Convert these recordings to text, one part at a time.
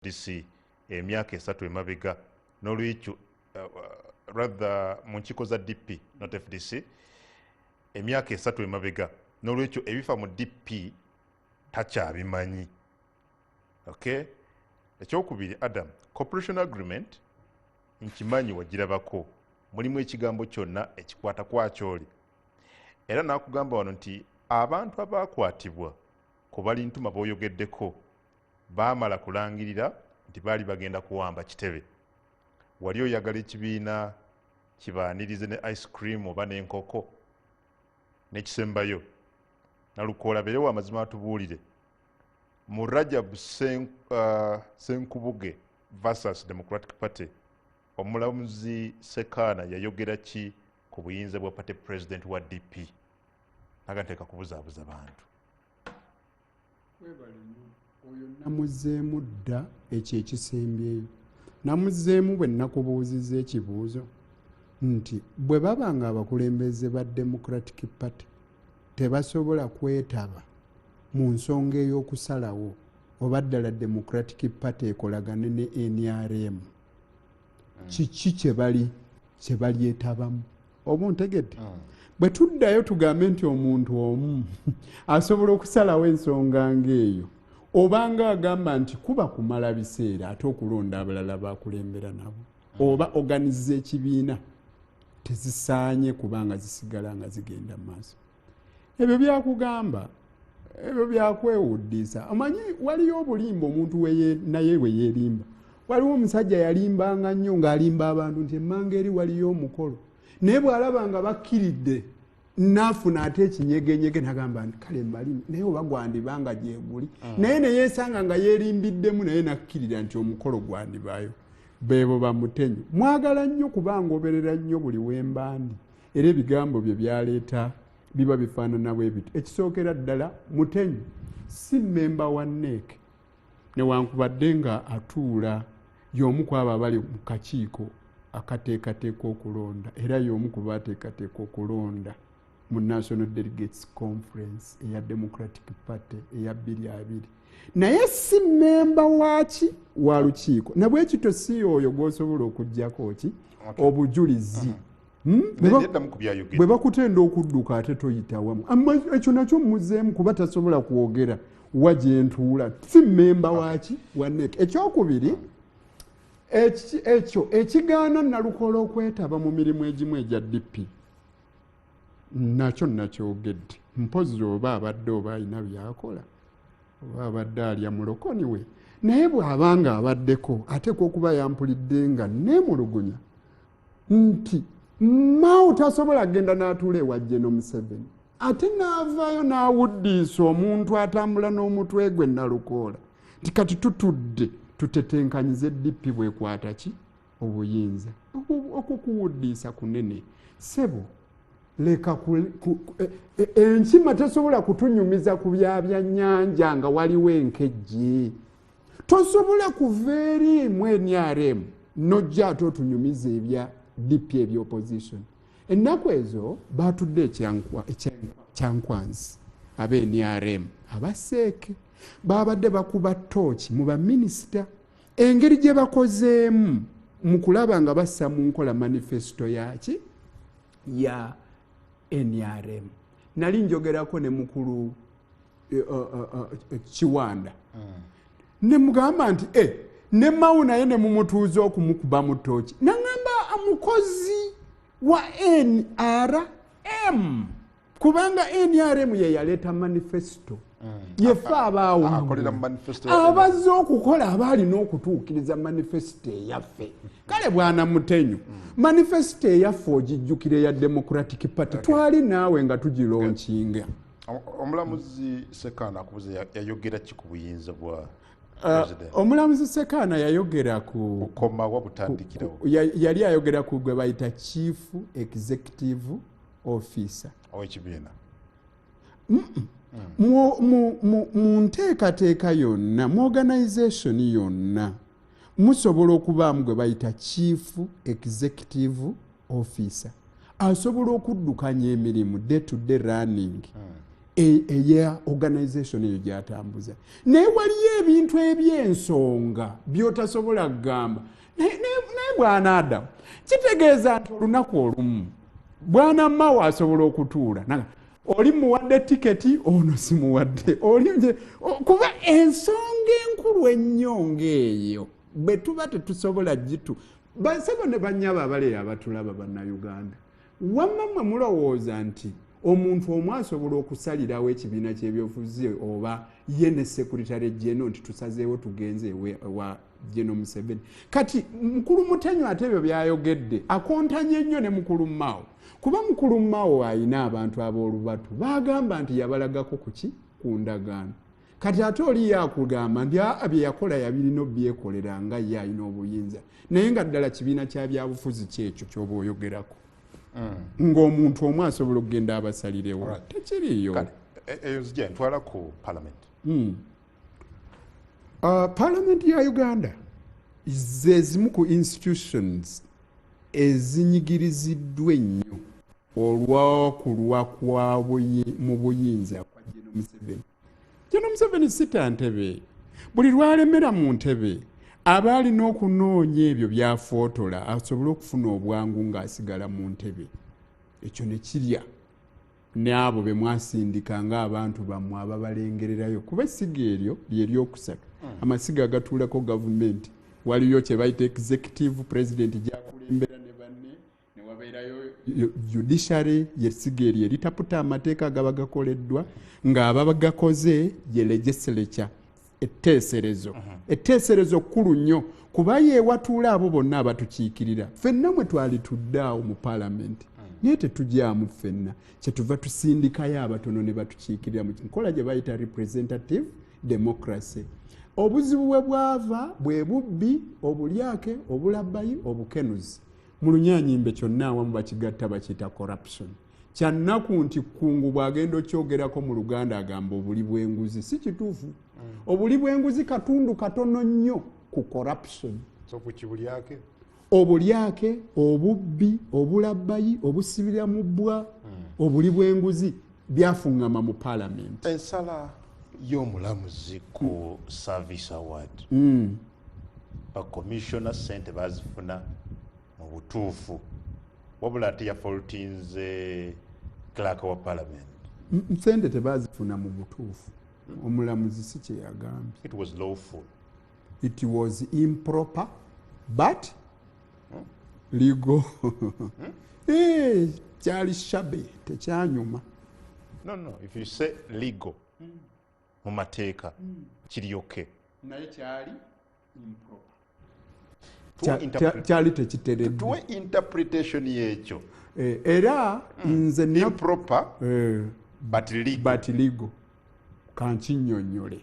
FDC emyaka 3 emabega, n'olwekyo rather mu nkiiko za DP, not FDC, emyaka 3 emabega, n'olwekyo ebifa mu DP takyabimanyi. Okay, ekyokubiri, Adam, cooperation agreement nkimanyi wagirabako, mulimu ekigambo kyonna ekikwata kwakyoli, era n'akugamba wano nti abantu abakwatibwa ku Balintuma b'oyogeddeko baamala kulangirira nti baali bagenda kuwamba kitebe. Wali oyagala ekibiina kibaanirize ne ice cream oba n'enkoko? N'ekisembayo, Nalukoola beerewo amazima atubuulire mu Rajab Senkubuge versus Democratic Party, omulamuzi Sekaana yayogera ki ku buyinza bwa party president wa DP? Naga nteeka kubuzaabuza bantu. Webale nnyo. Oyo namuzeemu dda. Ekyo ekisembyeyo namuzeemu bwe nakubuuziza ekibuuzo nti bwe baba nga abakulembeze ba Democratic Party tebasobola kwetaba mu nsonga ey'okusalawo oba ddala Democratic Party ekolagane ne NRM, kiki kyebali kyebalyetabamu? Oba ontegedde? Bwe tuddayo tugambe nti omuntu omu asobola okusalawo ensonga ng'eyo, obanga agamba nti kuba kumala biseera ate okulonda abalala bakulembera nabo, oba organiza ekibiina tezisaanye kubanga zisigala nga zigenda mu maaso. Ebyo byakugamba, ebyo byakwewuddiisa. Omanyi waliyo obulimba omuntu naye we yeerimba. Waliwo omusajja yalimbanga nnyo ng'alimba abantu nti emmanga eri waliyo omukolo, naye bw'alaba nga bakkiridde naafuna ate ekinyegenyege nagamba nti kale mbali naye oba gwandibanga gyeguli, naye neyeesanga nga yeerimbiddemu, naye nakkirira nti omukolo gwandibaayo. Beebo bamutenyu mwagala nnyo kubanga oberera nnyo buli wembandi, era ebigambo bye byaleeta biba bifaanana bwe biti. Ekisookera ddala, Mutenyu si mmemba wa NEC, newankubadde nga atuula y'omu ku abo abali mu kakiiko akateekateeka okulonda, era y'omu ku baateekateeka okulonda mu National Delegates Conference eya Democratic Party eya 2020, naye si mmemba waaki wa lukiiko. Nabwekito si oyo gw'osobola okugjako ki obujulizi. Neddamu ku byayogedde. Bwe bakutenda okudduka ate toyita wamu. Ekyo nakyo muzeemu kuba tasobola kwogera wa gyentuula, si mmemba waaki wa NEC. Ekyokubiri, ekyo ekigaana Nalukoola okwetaba mu mirimu egimu egya DP nakyo nakyogedde. Mpozi oba abadde oba alina byakola oba abadde alya mulokoni we, naye bw'abanga abaddeko ateekwa okuba yampulidde nga neemulugunya nti Mao tasobola kugenda n'atuula ewa Geno Museveni ate n'avaayo n'awuddiisa omuntu atambula n'omutwe gwe Nalukoola nti kati tutudde tutetenkanyize DP bwekwata ki obuyinza. Okukuwuddiisa kunene, sebo. Leka enkima tesobola kutunyumiza ku bya byannyanja nga waliwo enkejje. Tosobola kuva eri mu NRM nojja ate otunyumiza ebya DP ebya opposition. Ennaku ezo batudde ekyankwanzi aba NRM abaseeke babadde bakuba tooki mu baminisita engeri gye bakozeemu mu kulaba nga bassa mu nkola manifesto yaki ya NRM. Nali njogerako ne mukulu Kiwanda ne mugamba nti ne Mao naye ne mumutuuza okumukuba mu tooki, naŋŋamba mukozi wa NRM kubanga NRM ye yaleeta manifesto yefe abaawo Akolera mu manifesto ya abazze okukola abaalina okutuukiriza manifesto eyaffe. Kale bwana Mutenyu, manifesto eyaffe ogijjukira eya Democratic Party? Twali naawe nga tugilaunchinga. Omulamuzi Sekaana akubuza yayogera ki ku buyinza bwa president? Omulamuzi Sekaana yayogera ku bukoma wa butandikirawo? Yali ayogera ku gwe bayita chief executive officer ow'ekibiina. Mu nteekateeka yonna, mu organization yonna, musobola okubaamu gwe bayita chief executive officer asobola okuddukanya emirimu, day to day running. Eya organization eyo gyatambuza, naye waliyo ebintu ebyensonga byotasobola kugamba. Naye bwana Adamu, kitegeeza nti olunaku olumu bwana Mawo asobola okutuula, oli muwadde tiketi, ono simuwadde, oli kuba ensonga enkulu ennyo ng'eyo bwe tuba tetusobola gitu. Basebo ne bannyabo abaleero abatulaba, Bannayuganda, wamma mmwe mulowooza nti omuntu omu asobola okusalirawo ekibiina kyebyobufuzi, oba ye ne secretary general, nti tusazeewo tugenze ewa General Museveni? Kati mukulu Mutenyo ate ebyo byayogedde akontanye nnyo ne mukulu Mao, kuba mukulu Mao ayina abantu ab'olubatu bagamba nti yabalagako kuki ku ndagaano. Kati ate oli yakugamba nti aa, bye yakola yabirina obyekolera nga ye alina obuyinza, naye nga ddala kibiina kya byabufuzi kyekyo kyoba oyogerako ng'omuntu omu asobola okugenda abasalirewo? Tekiriiyo. Eyo nzija ntwala ku parliament. Parliament ya Uganda ze zimu ku institutions ezinyigiriziddwa ennyo olw'okulwa kwa mu buyinza kwa General Museveni. General Museveni sita ntebe. Buli lwalemera mu ntebe aba alina okunoonya ebyo byafootola asobole okufuna obwangu ng'asigala mu ntebe. Ekyo ne kirya n'abo be mwasindika ng'abantu bammwe ababalengererayo, kuba essiga eryo lyeryokusatu. Amasiga agatuulako gavumenti, waliyo kye bayita executive, president gyakulembera ne banne, ne wabeerayo judiciary, yessiga eryo eritaputa amateeka agaba gakoleddwa ng'ababa gakoze, ye legislature, etteeserezo. Etteeserezo kkulu nnyo kuba yeewatuula abo bonna abatukiikirira ffenna. Mwe twali tudde awo mu paalamenti, naye tetugyamu ffenna, kyetuva tusindikayo abatono ne batukiikirira mu nkola gye bayita representative democracy. Obuzibu bwe bwava bwe bubbi, obulyake, obulabbayi, obukenuzi mu lunyanyimbe, kyonna awamu bakigatta bakiyita corruption. Kyannaku nti Kungu bw'agenda okyogerako mu Luganda agamba obuli bw'enguzi. Si kituufu. Obuli bw'enguzi katundu katono nnyo ku corruption. So ku kibulyake? Obulyake, obubbi, obulabbayi, obusibira mu bbwa, obuli bw'enguzi byafuŋŋama mu paalamenti. Ensala y'omulamuzi ku service award, bakomishona sente bazifuna mu butuufu, wabula ate yafaultinze clerk wa parliament. Sente tebazifuna mu butuufu, omulamuzi si kye yagambye. It was lawful. It was improper but legal. Kyali shabby, tekyanyuma. No, if you say legal, mu mateeka kiri okay. Naye kyali improper. Kyali tekiteredde. Tuwe interpretation yekyo. Era nze Improper but legal. But legal. Kankinnyonnyole.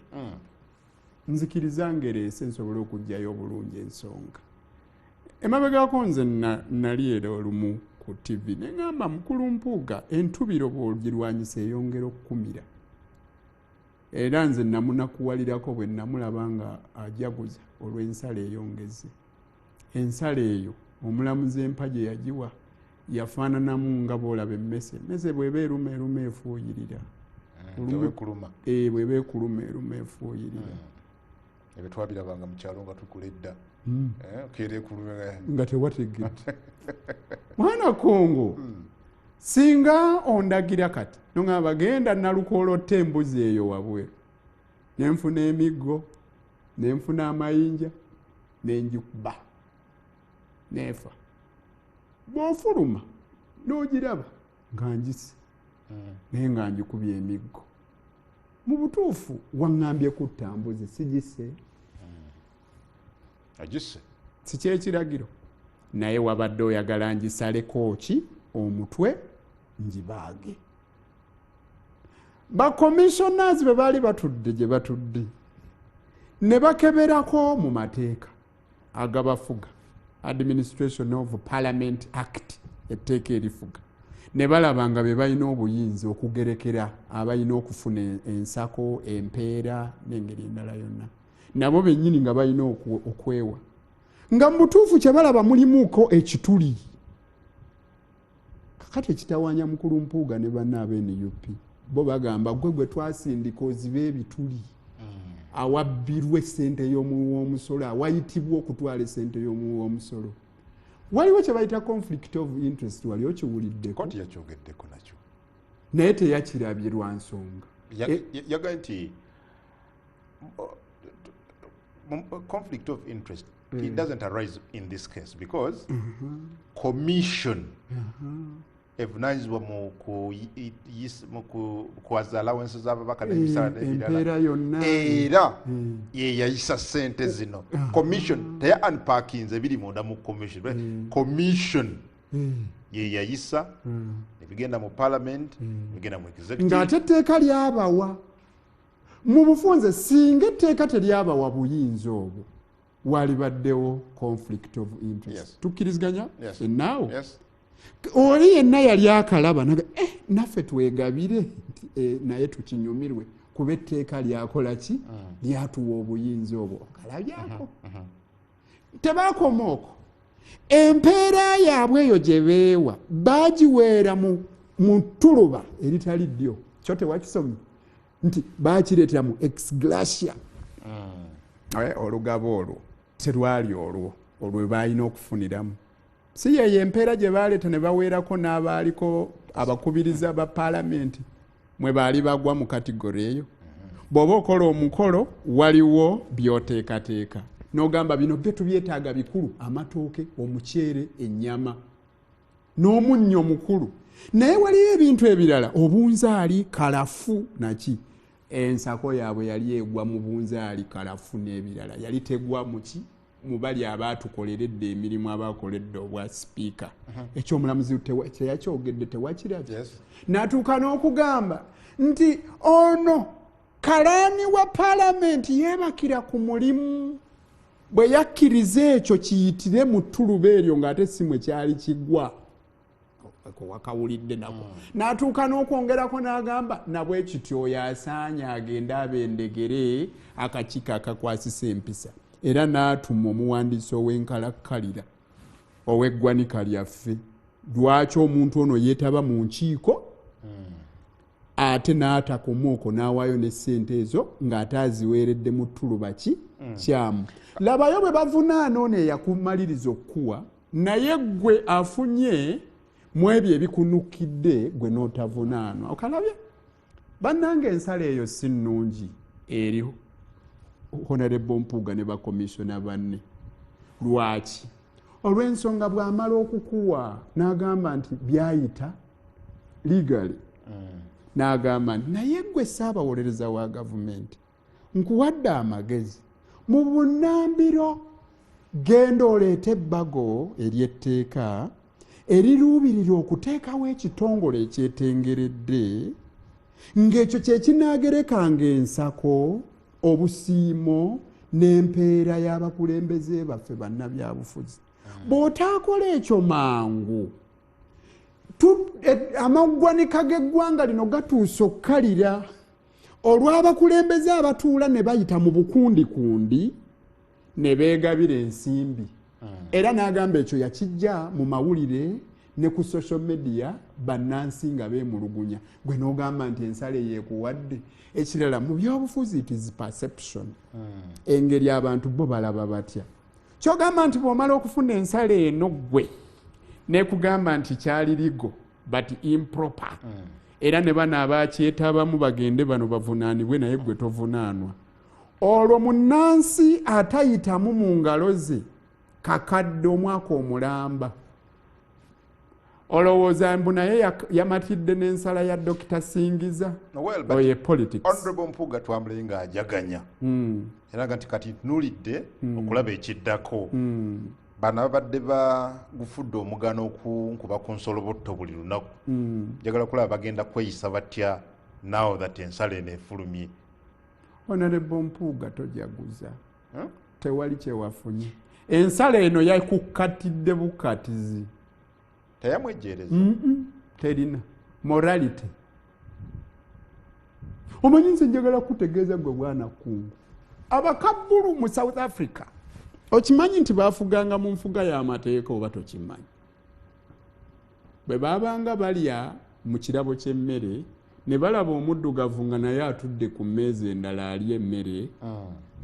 Nzikiriza ngereese nsobole okuggyayo obulungi ensonga. Emabegako nze nali era olumu ku TV ne ŋŋamba mukulu Mpuuga, entubiro bw'ogirwanyisa eyongera okukumira. Era nze namunakuwalirako bwe namulaba nga ajaguza olw'ensala eyongeze. Ensala eyo omulamuzi empa gye yagiwa yafaananamu nga bw'olaba emmese. Emmese bw'eba eruma, eruma efuuyirira. Tewekuluma. Bw'eba ekuluma, eruma efuuyirira. Ebyo twabirabanga mu kyalo nga tukula edda. Okeera ekuluma. Nga tewategedde. Mwana Kongo, singa ondagira kati noŋŋamba genda Nalukoola otte embuzi eyo wabweru, nenfuna emiggo, nenfuna amayinja, nenjikuba neefa, bw'ofuluma n'ogiraba nga ngise, naye nga ngikubye emiggo, mu butuufu waŋŋambye kutta mbuzi, sigise? Agisse. Si kyekiragiro, naye wabadde oyagala ngisaleko ki omutwe ngibaage. Bacommissioners bwe baali batudde gye batudde ne bakeberako mu mateeka agabafuga, Administration of Parliament Act, etteeka erifuga, ne balaba nga be balina obuyinza okugerekera abalina okufuna ensako, empeera n'engeri endala yonna, nabo bennyini nga balina okwewa, nga mu butuufu kye balaba mulimuko ekituli. Kakati ekitawaanya mukulu Mpuuga ne banna aba NUP Bo bagamba gwe gwe twasindika ozibe ebituli awabbirwa essente y'omuwi w'omusolo, awayitibwa okutwala essente y'omuwi w'omusolo. Waliwo kye bayita conflict of interest, wali okiwuliddeko? Kooti yakyogeddeko nakyo. Naye teyakirabye lwa nsonga. Yagambye nti conflict of interest, it doesn't arise in this case because commission evunanyizibwa mu kuwaza allowances z'ababaka n'ebisala n'ebirala. Empeera yonna. Era ye yayisa sente zino. Commission teya unpackinze ebiri munda mu commission. Commission ye yayisa nebigenda mu parliament, nebigenda mu executive. Ng'ate etteeka lyabawa mu bufunze. Singa etteeka teryabawa buyinza obwo, walibaddewo conflict of interest. Tukkiriziganya? Yes. Enaawo Yes. oli yenna yali akalaba naga, naffe twegabire nti, naye tukinyumirwe kuba etteeka lyakola ki? Lyatuwa obuyinza obwo. Okalabyako tebakoma okwo, empeera yaabwe eyo gye beewa bagiweera mu ttuluba eritali ddyo. Kyo tewakisomye nti bakireetera mu ex gratia? Olugabo olwo terwali olwo olwe balina okufuniramu, si yeyo empeera gye baleeta ne baweerako n'abaaliko abakubiriza ba paalamenti mwe baali bagwa mu category eyo. Bw'oba okola omukolo, waliwo by'oteekateeka n'ogamba bino byo tubyetaaga bikulu: amatooke, omuceere, ennyama n'omunnyo mukulu. Naye waliyo ebintu ebirala, obunzaali, kalafu naki. Ensako yaabwe yali egwa mu bunzaali, kalafu n'ebirala, yali tegwa muki mu bali abaatukoleredde emirimu, abakoledde obwa sipiika. Ekyomulamuzi teyakyogedde, tewakirabye? Yes. N'atuuka n'okugamba nti ono kalaani wa paalamenti yeebakira ku mulimu bwe yakkiriza ekyo kiyitire mu ttuluba eryo ng'ate si mwe kyali kigwa. Wakawulidde nako? N'atuuka n'okwongerako n'agamba nabwe kityo oyo asaanye agende abendegere akakiiko akakwasisa empisa, era n'atuma omuwandiisi ow'enkalakkalira ow'eggwanika lyaffe. Lwaki omuntu ono yeetaba mu nkiiko ate n'atakoma okwo n'awaayo ne ssente ezo ng'ate aziweeredde mu ttuluba ki kyamu? Labayo bwe bavunaana ono eyakumaliriza okukuwa, naye ggwe afunye mu ebyo ebikunukidde gwe n'otavunaanwa. Okalabye bannange, ensala eyo si nnungi eri Honorable Mpuuga ne bakomisiona banne. Lwaki? Olw'ensonga bw'amala okukuwa n'agamba nti byayita legally, n'agamba nti naye gwe ssaabawolereza wa gavumenti nkuwadde amagezi mu bunnambiro, genda oleete ebbago ery'etteeka eriruubirira okuteekawo ekitongole ekyetengeredde ng'ekyo kye kinaagerekanga ensako, obusiimo n'empeera y'abakulembeze baffe bannabyabufuzi. Bw'otaakola ekyo mangu, amaggwanika g'eggwanga lino gatuuse okkalira olw'abakulembeze abatuula ne bayita mu bukundikundi ne beegabira ensimbi. Era n'agamba ekyo yakijja mu mawulire ne ku social media, bannansi nga beemulugunya. Gwe n'ogamba nti ensala yeekuwadde. Ekirala, mu byobufuzi it is perception, engeri abantu bo balaba batya. Kyogamba nti bw'omala okufuna ensala eno ggwe nekugamba nti kyali legal but improper, era ne bano abakyetabamu bagende bano bavunaanibwe, naye gwe tovunaanwa. Olwo munnansi atayitamu mu ngalo ze kakadde omwaka omulamba, olowooza mbu naye yamatidde n'ensala ya Dokita Singiza? Well, but oye politics. Honorable Mpuuga twambulaye ng'ajaganya era nga nti kati ntunuulidde okulaba ekiddako. Bano ababadde bagufudde omugano okunkuba ku nsolobotto buli lunaku, njagala kulaba bagenda kweyisa batya now that ensala eno efulumye. Honorable Mpuuga, tojaguza. Huh? Tewali kyewafunye. Ensala eno yakukkatidde bukatizi. Teyamwejjeereza. Terina morality. Omanyi nze njagala kutegeeza gwe bwana kungu, abakabbulu mu South Africa okimanyi nti bafuganga mu nfuga y'amateeka oba tokimanyi? Bwe babanga balya mu kirabo ky'emmere, Ne balaba omuddugavu nga naye atudde ku mmeeza endala ali emmere,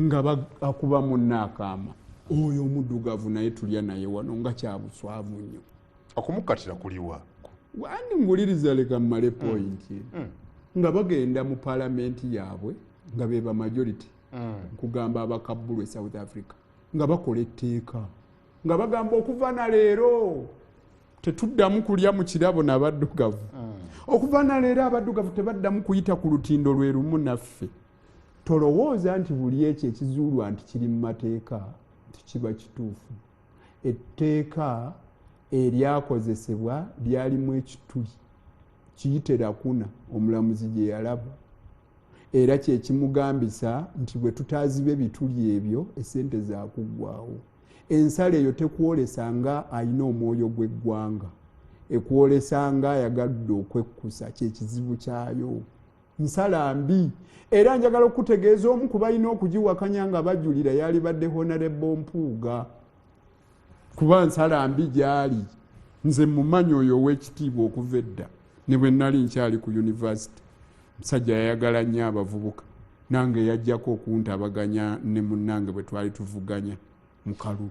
nga akuba munne akaama, oyo omuddugavu naye tulya naye wano, nga kyabuswavu nnyo. Okumukatira kuliwa? Wandi nguliriza, leka mmale point. Nga bagenda mu paalamenti yaabwe nga be ba majority, nkugamba abakabbulu e South Africa, nga bakola etteeka nga bagamba, okuva na leero tetuddamu kulya mu kirabo n'abaddugavu, okuva na leero abaddugavu tebaddamu kuyita ku lutindo lwe lumu naffe. Tolowooza nti buli ekyo ekizuulwa nti kiri mu mateeka nti kiba kituufu. Etteeka eryakozesebwa lyalimu ekituli kiyite lacuna omulamuzi gye yalaba, era kyekimugambisa nti bwe tutaaziba ebituli ebyo, esente zakuggwawo. Ensala eyo tekwolesa nga alina omwoyo gw'eggwanga, ekwolesa nga ayagadde okwekkusa. Kyekizibu kyayo, nsala mbi. Era njagala okutegeeza, omu ku balina okugiwakanya nga bajulira yali badde Honorable Mpuuga, kuba nsala mbi gyali. Nze mumanyi oyo ow'ekitiibwa okuva edda, ne bwe nali nkyali ku university. Musajja yayagala nnyo abavubuka. Nange yajjako okuntabaganya ne munnange bwe twali tuvuganya mu kalulu.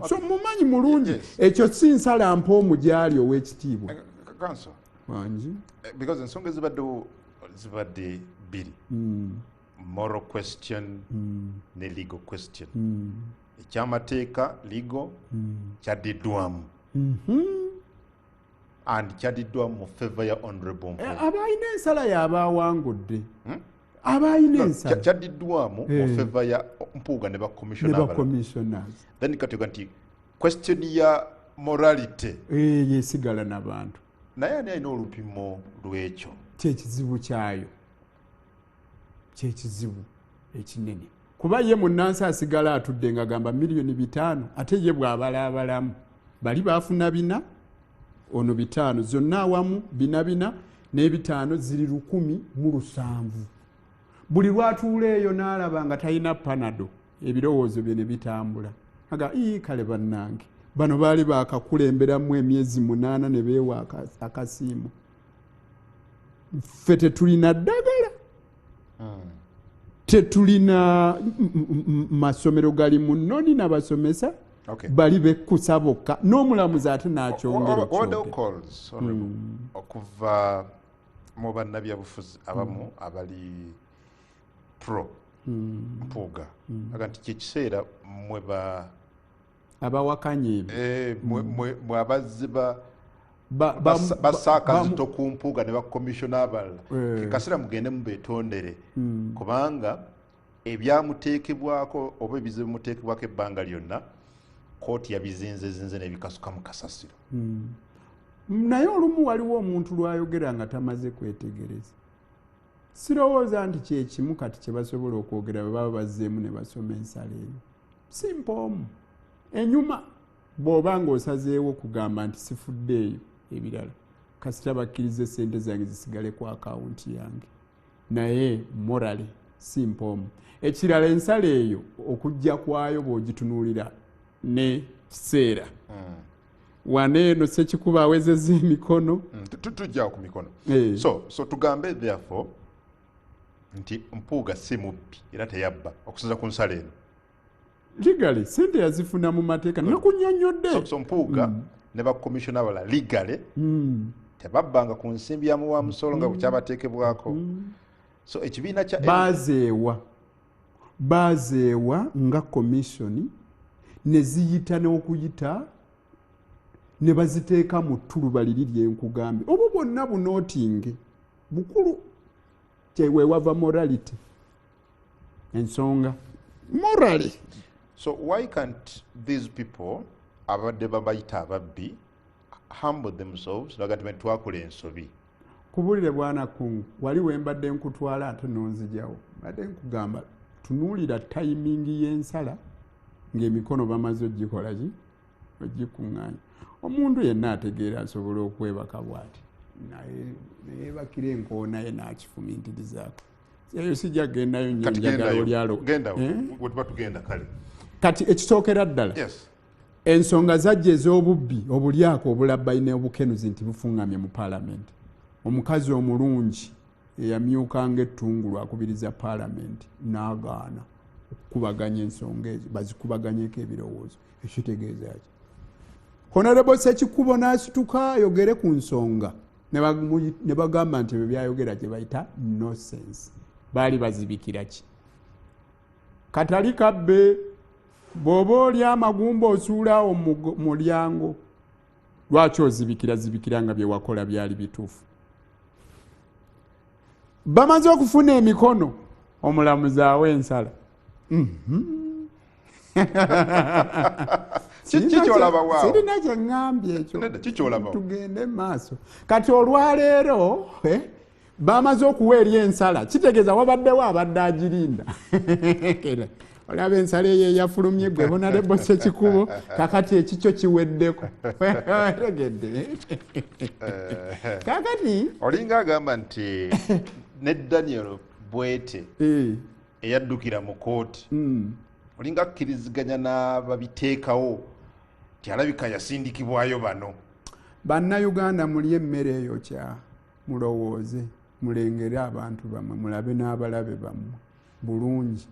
So mumanyi mulungi. Ekyo si nsala mpoomu gyali ow'ekitiibwa. Counsel, Wangi. Because ensonga ezibaddewo zibadde bbiri, moral question ne legal question. Ekyamateeka, legal, kyaddiddwamu and kyaddiddwamu mu favor ya Honorable Mpuuga. Abalina ensala yabaawangudde, abalina No, ensala. Kyaddiddwamu mu favor ya Mpuuga ne Ne bakomishona abalala. Bacommissioners. Then kati nti question ya morality Yesigala n'abantu. Naye ani alina olupimo lw'ekyo? Kyekizibu kyayo, kyekizibu ekinene, kuba ye munnansi asigala atudde nga gamba 5 miliyoni, ate ye bw'abalaabalamu bali baafuna 4, ono 5, zonna awamu 4 4 n'ebitaano ziri 1,070. Buli lwatuula eyo n'alaba nga talina Panado, ebirowoozo bye ne bitambula, aga ii kale bannange bano baali bakakulemberamu emyezi 8 ne beewa akasiimo, ffe tetulina ddagala, tetulina masomero gali mu nnoni nabasomesa, bali bekkusa bokka n'omulamuzi ate n'akyongera Wabaddewo okyogera. calls, Honorable, okuva mu bannabyabufuzi abamu abali pro Mpuuga, aga nti kyekiseera mwe ba Abawakanya ebyo. Mwe abazzi ba bassa akazito ku Mpuuga ne bakomishona abalala, kekaseera mugende mubeetondere, kubanga ebyamuteekebwako oba ebizibu bimuteekebwako ebbanga lyonna, kooti yabizinzezinze n'ebikasuka mu kasasiro. Naye olumu waliwo omuntu lwayogera nga tamaze kwetegereza. Sirowooza nti kyekimu kati kye basobola okwogera bwe baba bazzeemu ne basoma ensala eyo. Si mpoomu enyuma bw'oba ng'osazeewo okugamba nti sifuddeeyo ebirala, kasita bakkiriza esente zange zisigale ku akawunti yange, naye morally si mpoomu. Ekirala, ensala eyo okujja kwayo bw'ogitunuulira ne kiseera wano eno Sekikuba awezezza emikono. Tujjawo ku mikono. So tugambe therefore nti Mpuuga si mubbi era teyabba okusinza ku nsala eno? Legally sente yazifuna mu mateeka, nakunyonyodde. So Mpuuga ne bakomishona abalala legally tebabbanga ku nsimbi ya muwa musolo nga bwekyabateekebwako. So ekibiina kya Bazeewa nga commission ne ziyita n'okuyita ne baziteeka mu ttuluba liri lyenkugambye. Obwo bwonna bunootinge bukulu, kyewewava morality, ensonga morally. So why can't these people abadde babayita ababbi humble themselves, baga nti twakola ensobi? Kubulire bwana Kungu, wali wembadde nkutwala ate nonzijawo. Mbadde nkugamba tunuulira timing y'ensala ng'emikono bamaze ogikola ki, ogikuŋŋaanya. Omuntu yenna ategeera asobola okwebaka bw'ati naye neyebakira enkoona ye n'akifumintirizaako. Eyo sijja kugendayo nnyo. Kati Njagala gendayo. olyalo. Genda. Eh? Wetuba tugenda kale. Kati ekisookera ddala, ensonga zajja ez'obubbi, obulyako, obulabbayi n'obukenuzi nti bufuŋŋamye mu paalamenti. Omukazi omulungi Eyamyukanga ettungulu akubiriza paalamenti n'agaana okukubaganya ensonga ezo, bazikubaganyeko ebirowoozo. Ekitegeeza ki? Honorable Sekikubo n'asituka ayogere ku nsonga, ne bagamba nti ebyo byayogera gye bayita nonsense. Baali bazibikira ki? Katali kabbe, bw'oba oli amagumba osuulaawo mu mulyango, lwaki ozibikira zibikira nga bye wakola byali bituufu? Bamaze okufuna emikono, omulamuzi awa ensala. Kikyolabawo? Sirina kyeŋŋambye ekyo. Nedda, kikyolabawo? Tugende maaso. Kati olwaleero bamaze okuwa eri ensala, kitegeeza wabaddewo abadde agirinda. Olaba ensala eyo eyafulumye gwe Honorable Sekikubo, kakati ekikyo kiweddeko. Tegedde kakati. Olinga agamba nti ne Daniel Bwete eyaddukira mu kooti, olinga akkiriziganya n'ababiteekawo ti alabika yasindikibwayo bano. Bannayuganda, mulye emmere eyo kya mulowooze, mulengere abantu bammwe, mulabe n'abalabe bammwe bulungi.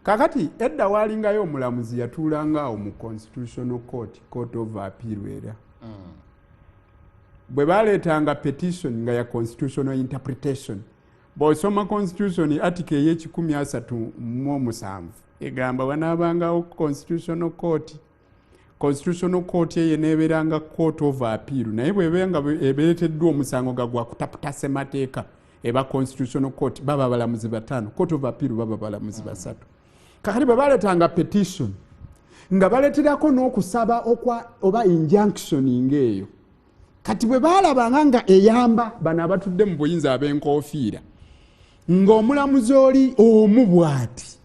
Kakati edda waalingayo omulamuzi yatuulanga awo mu Constitutional Court, Court of Appeal, era bwe baleetanga petition nga ya constitutional interpretation, bw'osoma constitution article ey'e137 egamba wanaabangawo constitutional court. Constitutional court eyo neeberanga court of appeal, naye bw'eba nga ebeeteddwa omusango ga gwa kutaputa ssemateeka, eba constitutional court, baba balamuzi bataano, court of appeal baba balamuzi basatu. Kakati bwe baleetanga petition nga baleeterako n'okusaba okwa oba injunction ng'eyo, kati bwe baalabanga nga eyamba bano abatudde mu buyinza ab'enkofiira, ng'omulamuzi oli omu bw'ati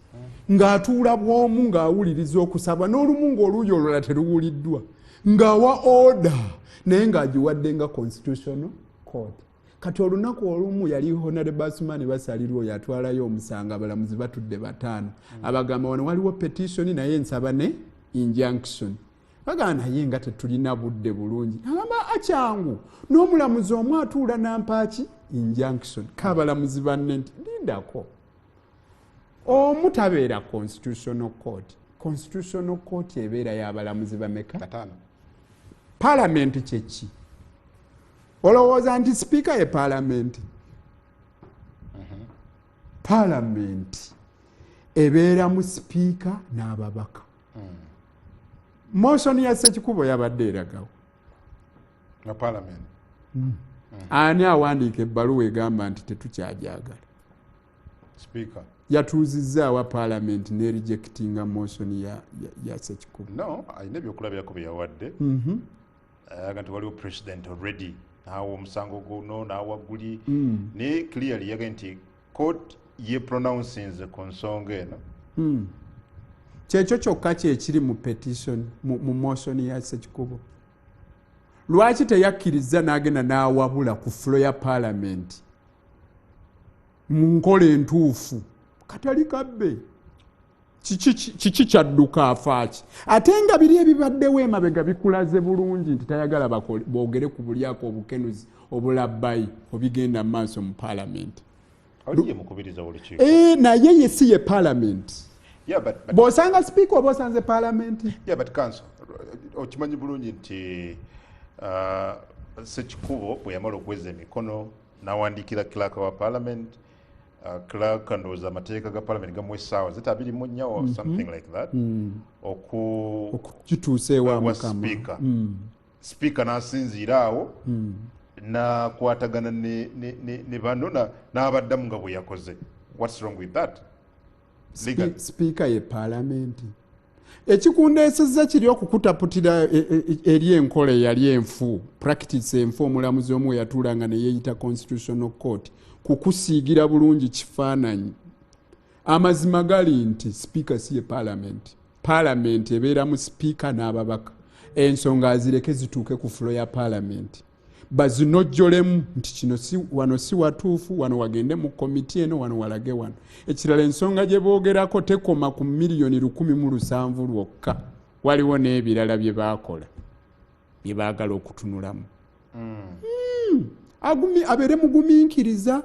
ng'atuula bw'omu ng'awuliriza okusaba, n'olumu ng'oluuyi olulala teruwuliddwa, ng'awa order, naye ng'agiwadde nga constitutional court. Kati olunaku olumu yali Honorable Asuman Basalirwa oyo atwalayo omusango, abalamuzi batudde bataano, abagamba wano waliwo petition naye nsaba ne injunction. Bagamba naye nga tetulina budde bulungi. Agamba akyangu n'omulamuzi omu atuula nampaaki injunction, kaabalamuzi banne nti lindako, omu tabeera constitutional court. Constitutional court ebeera y'abalamuzi bameka? Bataano. Paalamenti kyeki? Olowooza nti sipiika ye paalamenti? Paalamenti ebeeramu sipiika n'ababaka. Motion ya Sekikubo yabadde eragawo nga parliament. Ani awandiika ebbaluwa egamba nti tetukyajagala? Speaker. Yatuuzizzaawa paalamenti nerejectinga motion ya Sekikubo? No, alina ebyokulabirako bye yawadde. Ayaga nti waliwo president already naawa omusango guno naawa guli, naye clearly yagambye nti court ye pronouncinze ku nsonga eno. Kyekyo kyokka kyekiri mu petition, mu motion ya Sekikubo. Lwaki teyakkiriza n'agenda n'awabula ku floor ya paalamenti mu nkola entuufu? Katali kabbe, kiki kyadduka afaaki? Ate nga biri ebibaddewo emabega bikulaze bulungi nti tayagala boogere ku bulyako, obukenuzi, obulabbayi obigenda mu maaso mu paalamenti. Oli ye mukubiriza w'olukiiko. Naye ye si ye paalamenti. Yeah, but Bw'osanga sipiika oba osanze paalamenti. Yeah, but counsel, okimanyi bulungi nti Sekikubo bwe yamala okuweza emikono n'awandiikira clerk wa parliament, clerk ndowooza amateeka ga parliament gamuwa essaawa zita 24 or something like that oku Okukituusa ewa wa mukama. Speaker. Speaker n'asinziira awo n'akwatagana ne bano n'abaddamu nga bwe yakoze. What's wrong with that? Legal. Sipiika ye paalamenti. Ekikundeesezza kiri okukutaputira eri enkola eyali enfu, practice enfu, omulamuzi omu yatuulanga ne yeeyita constitutional court, kukusiigira bulungi kifaananyi. Amazima gali nti sipiika si ye paalamenti. Paalamenti ebeeramu sipiika n'ababaka. Ensonga azireke zituuke ku floor ya paalamenti, bazinojjolemu nti kino si, wano si watuufu, wano wagende mu komiti eno, wano walage wano. Ekirala, ensonga gye boogerako tekoma ku miliyoni 1,007 lwokka, waliwo n'ebirala bye baakola bye baagala okutunulamu. Abeere mugumiikiriza.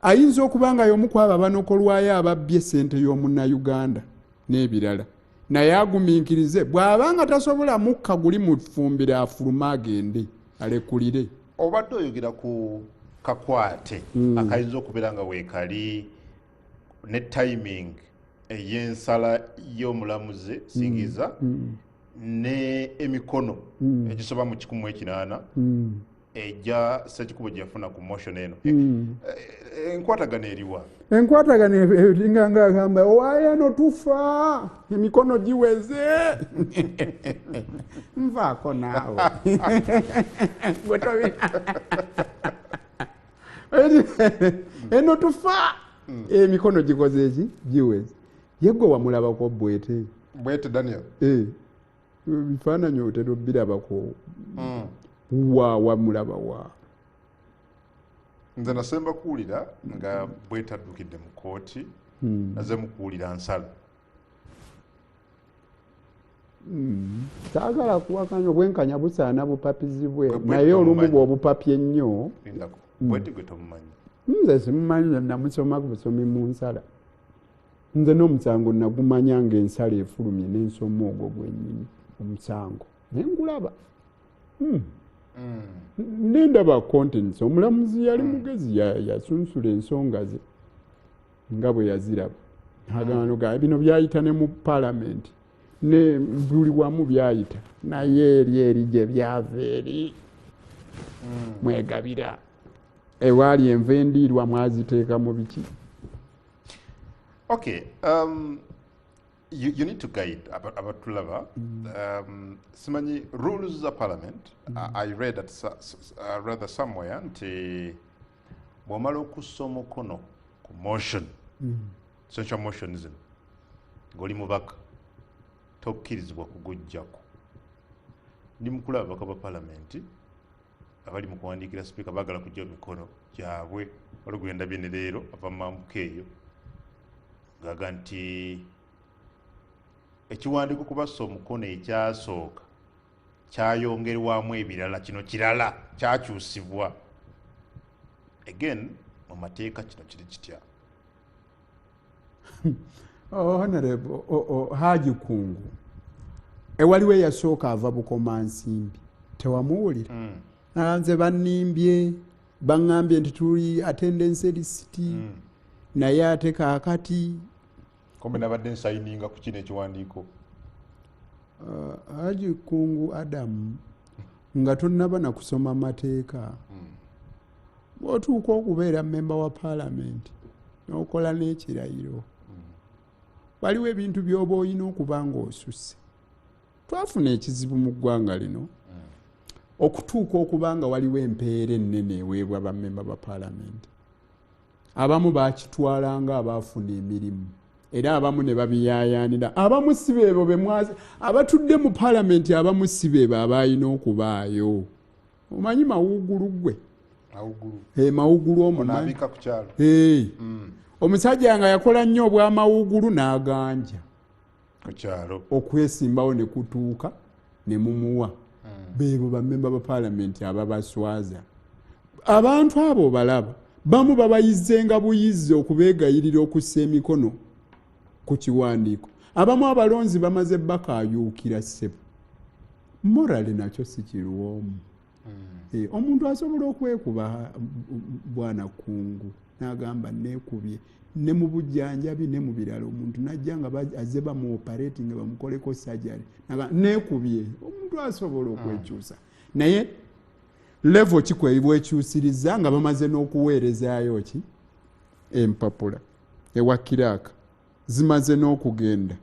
Ayinza okuba nga y'omu ku abo abanokolwayo ababbye ssente y'omunnayuganda n'ebirala, naye agumiikirize. Bw'aba nga tasobola mukka guli mufumbira, afulume agende alekulire. Obadde oyogera ku kakwate akayinza okubeera nga weekali ne timing ey'ensala y'omulamuzi Singiza ne emikono egisoba mu 180 ejja Sekikubo gye yafuna ku motion eno. Enkwatagano eriwa? Enkwatagano eringa nga agamba, "Owaayo tufa, emikono giweze." Nvaako naawe. Gwe eno tufa, emikono gikoze eki? Giweze. Ye gwe wamulabako bwete? Bwete Daniel? Eh, bifaananyi otera obirabako. Wa wamulaba wa? Nze nasemba kuwulira nga bwetaddukidde mu kooti, naze mu kuwulira nsala. Saagala kuwakanya, obwenkanya busaana bupapizibwe. Bwe Naye olumu tomumanyi. Bw'obupapya ennyo. Lindako, bwete gwe tomumanyi? Nze simumanyi, namusoma busomi mu nsala. Nze n'omusango nagumanya ng'ensala efulumye, n'ensoma ogwo gwennyini omusango nengulaba. Nendaba contents. Omulamuzi yali mugezi, yasunsula ensonga ze nga bwe yaziraba. Agamba bino byayita ne mu paalamenti ne buli wamu byayita, naye eri eri gye byava eri mwegabira ewaali enva endiirwa mwaziteeka mu biki. Okay, you need to guide abatulaba. Simanyi rules za parliament. I read at rather somewhere nti bw'omala okussa omukono ku motion, censure motion zino, ng'oli mubaka tokkirizibwa kuguggyako. Ndi mukulaba ababaka ba palamenti abali mu kuwandiikira sipiika, baagala kuggya mikono gyabwe. Waliwo gwe ndabye ne leero ava mu mambuka eyo gaga nti ekiwandiiko kubassa omukono ekyasooka kyayongerwamu ebirala, kino kirala kyakyusibwa. Again, mu mateeka kino kiri kitya? Oh, Honorable Haji Kungu, ewaliwo eyasooka ava Bukomansimbi, tewamuwulira? Ah, nze bannimbye, baŋŋambye nti tuli attendance list, naye ate kaakati Kombe nabadde nsayininga ku kino ekiwandiiko. Haji Kungu Adamu, nga tonnaba na kusoma mateeka, bw'otuuka okubeera memba wa paalamenti n'okola n'ekirayiro, waliwo ebintu by'oba olina okuba ng'osusse. Twafuna ekizibu mu ggwanga lino okutuuka okuba nga waliwo empeera ennene eweebwa bammemba ba paalamenti. Abamu bakitwalanga abaafuna emirimu, era abamu ne babiyaayaanira. Abamu si beebo bemwazi abatudde mu paalamenti, abamu si beebo abalina okubaayo. Omanyi mawuugulu gwe? Awugulu. Mawuugulu omumanyi? Onaabika ku kyalo. Omusajja nga yakola nnyo obwamawuugulu n'aganja ku kyalo. Okwesimbawo ne kutuuka ne mumuwa. Beebo bammemba ba paalamenti ababaswaza. Abantu abo balaba bamu babayizenga buyizi okubeegayirira okussa emikono ku kiwandiiko. Abamu abalonzi bamaze bakayuukira. Ssebo, morale nakyo si kiruwomu. Omuntu asobola okwekuba bwana Kungu n'agamba neekubye ne mu bujjanjabi ne mu birala, omuntu najja nga azze bamu operate nga bamukoleko surgery, neekubye. Omuntu asobola okwekyusa, naye level kikwebwekyusiriza nga bamaze n'okuweerezaayo ki empapula ewa clerk, zimaze n'okugenda.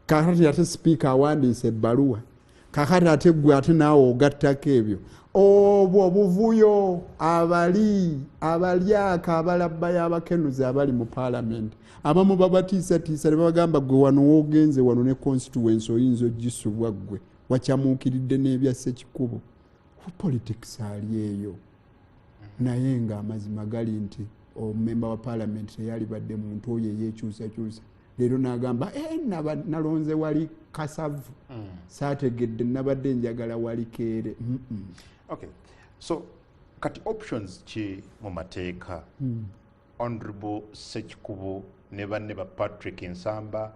Kakati ate sipiika awandiisa ebbaluwa, kakati ate gwe ate naawe ogattako ebyo, obwo buvuyo. Abali abalyaka abalabbayo, abakenuzi abali mu paalamenti, abamu babatiisatiisa ne babagamba, "Gwe wano woogenze wano ne constituency oyinza ogisubwa, ggwe wakyamuukiridde n'ebya Ssekikubo." Politics ali eyo, naye nga amazima gali nti omumemba wa paalamenti teyalibadde muntu oyo eyekyusakyusa leero n'agamba, "Eh, nalonze wali Kasavu, saategedde, nabadde njagala wali Keere." Okay, so kati options ki mu mateeka? Honorable Sekikubo ne banne ba Patrick Nsamba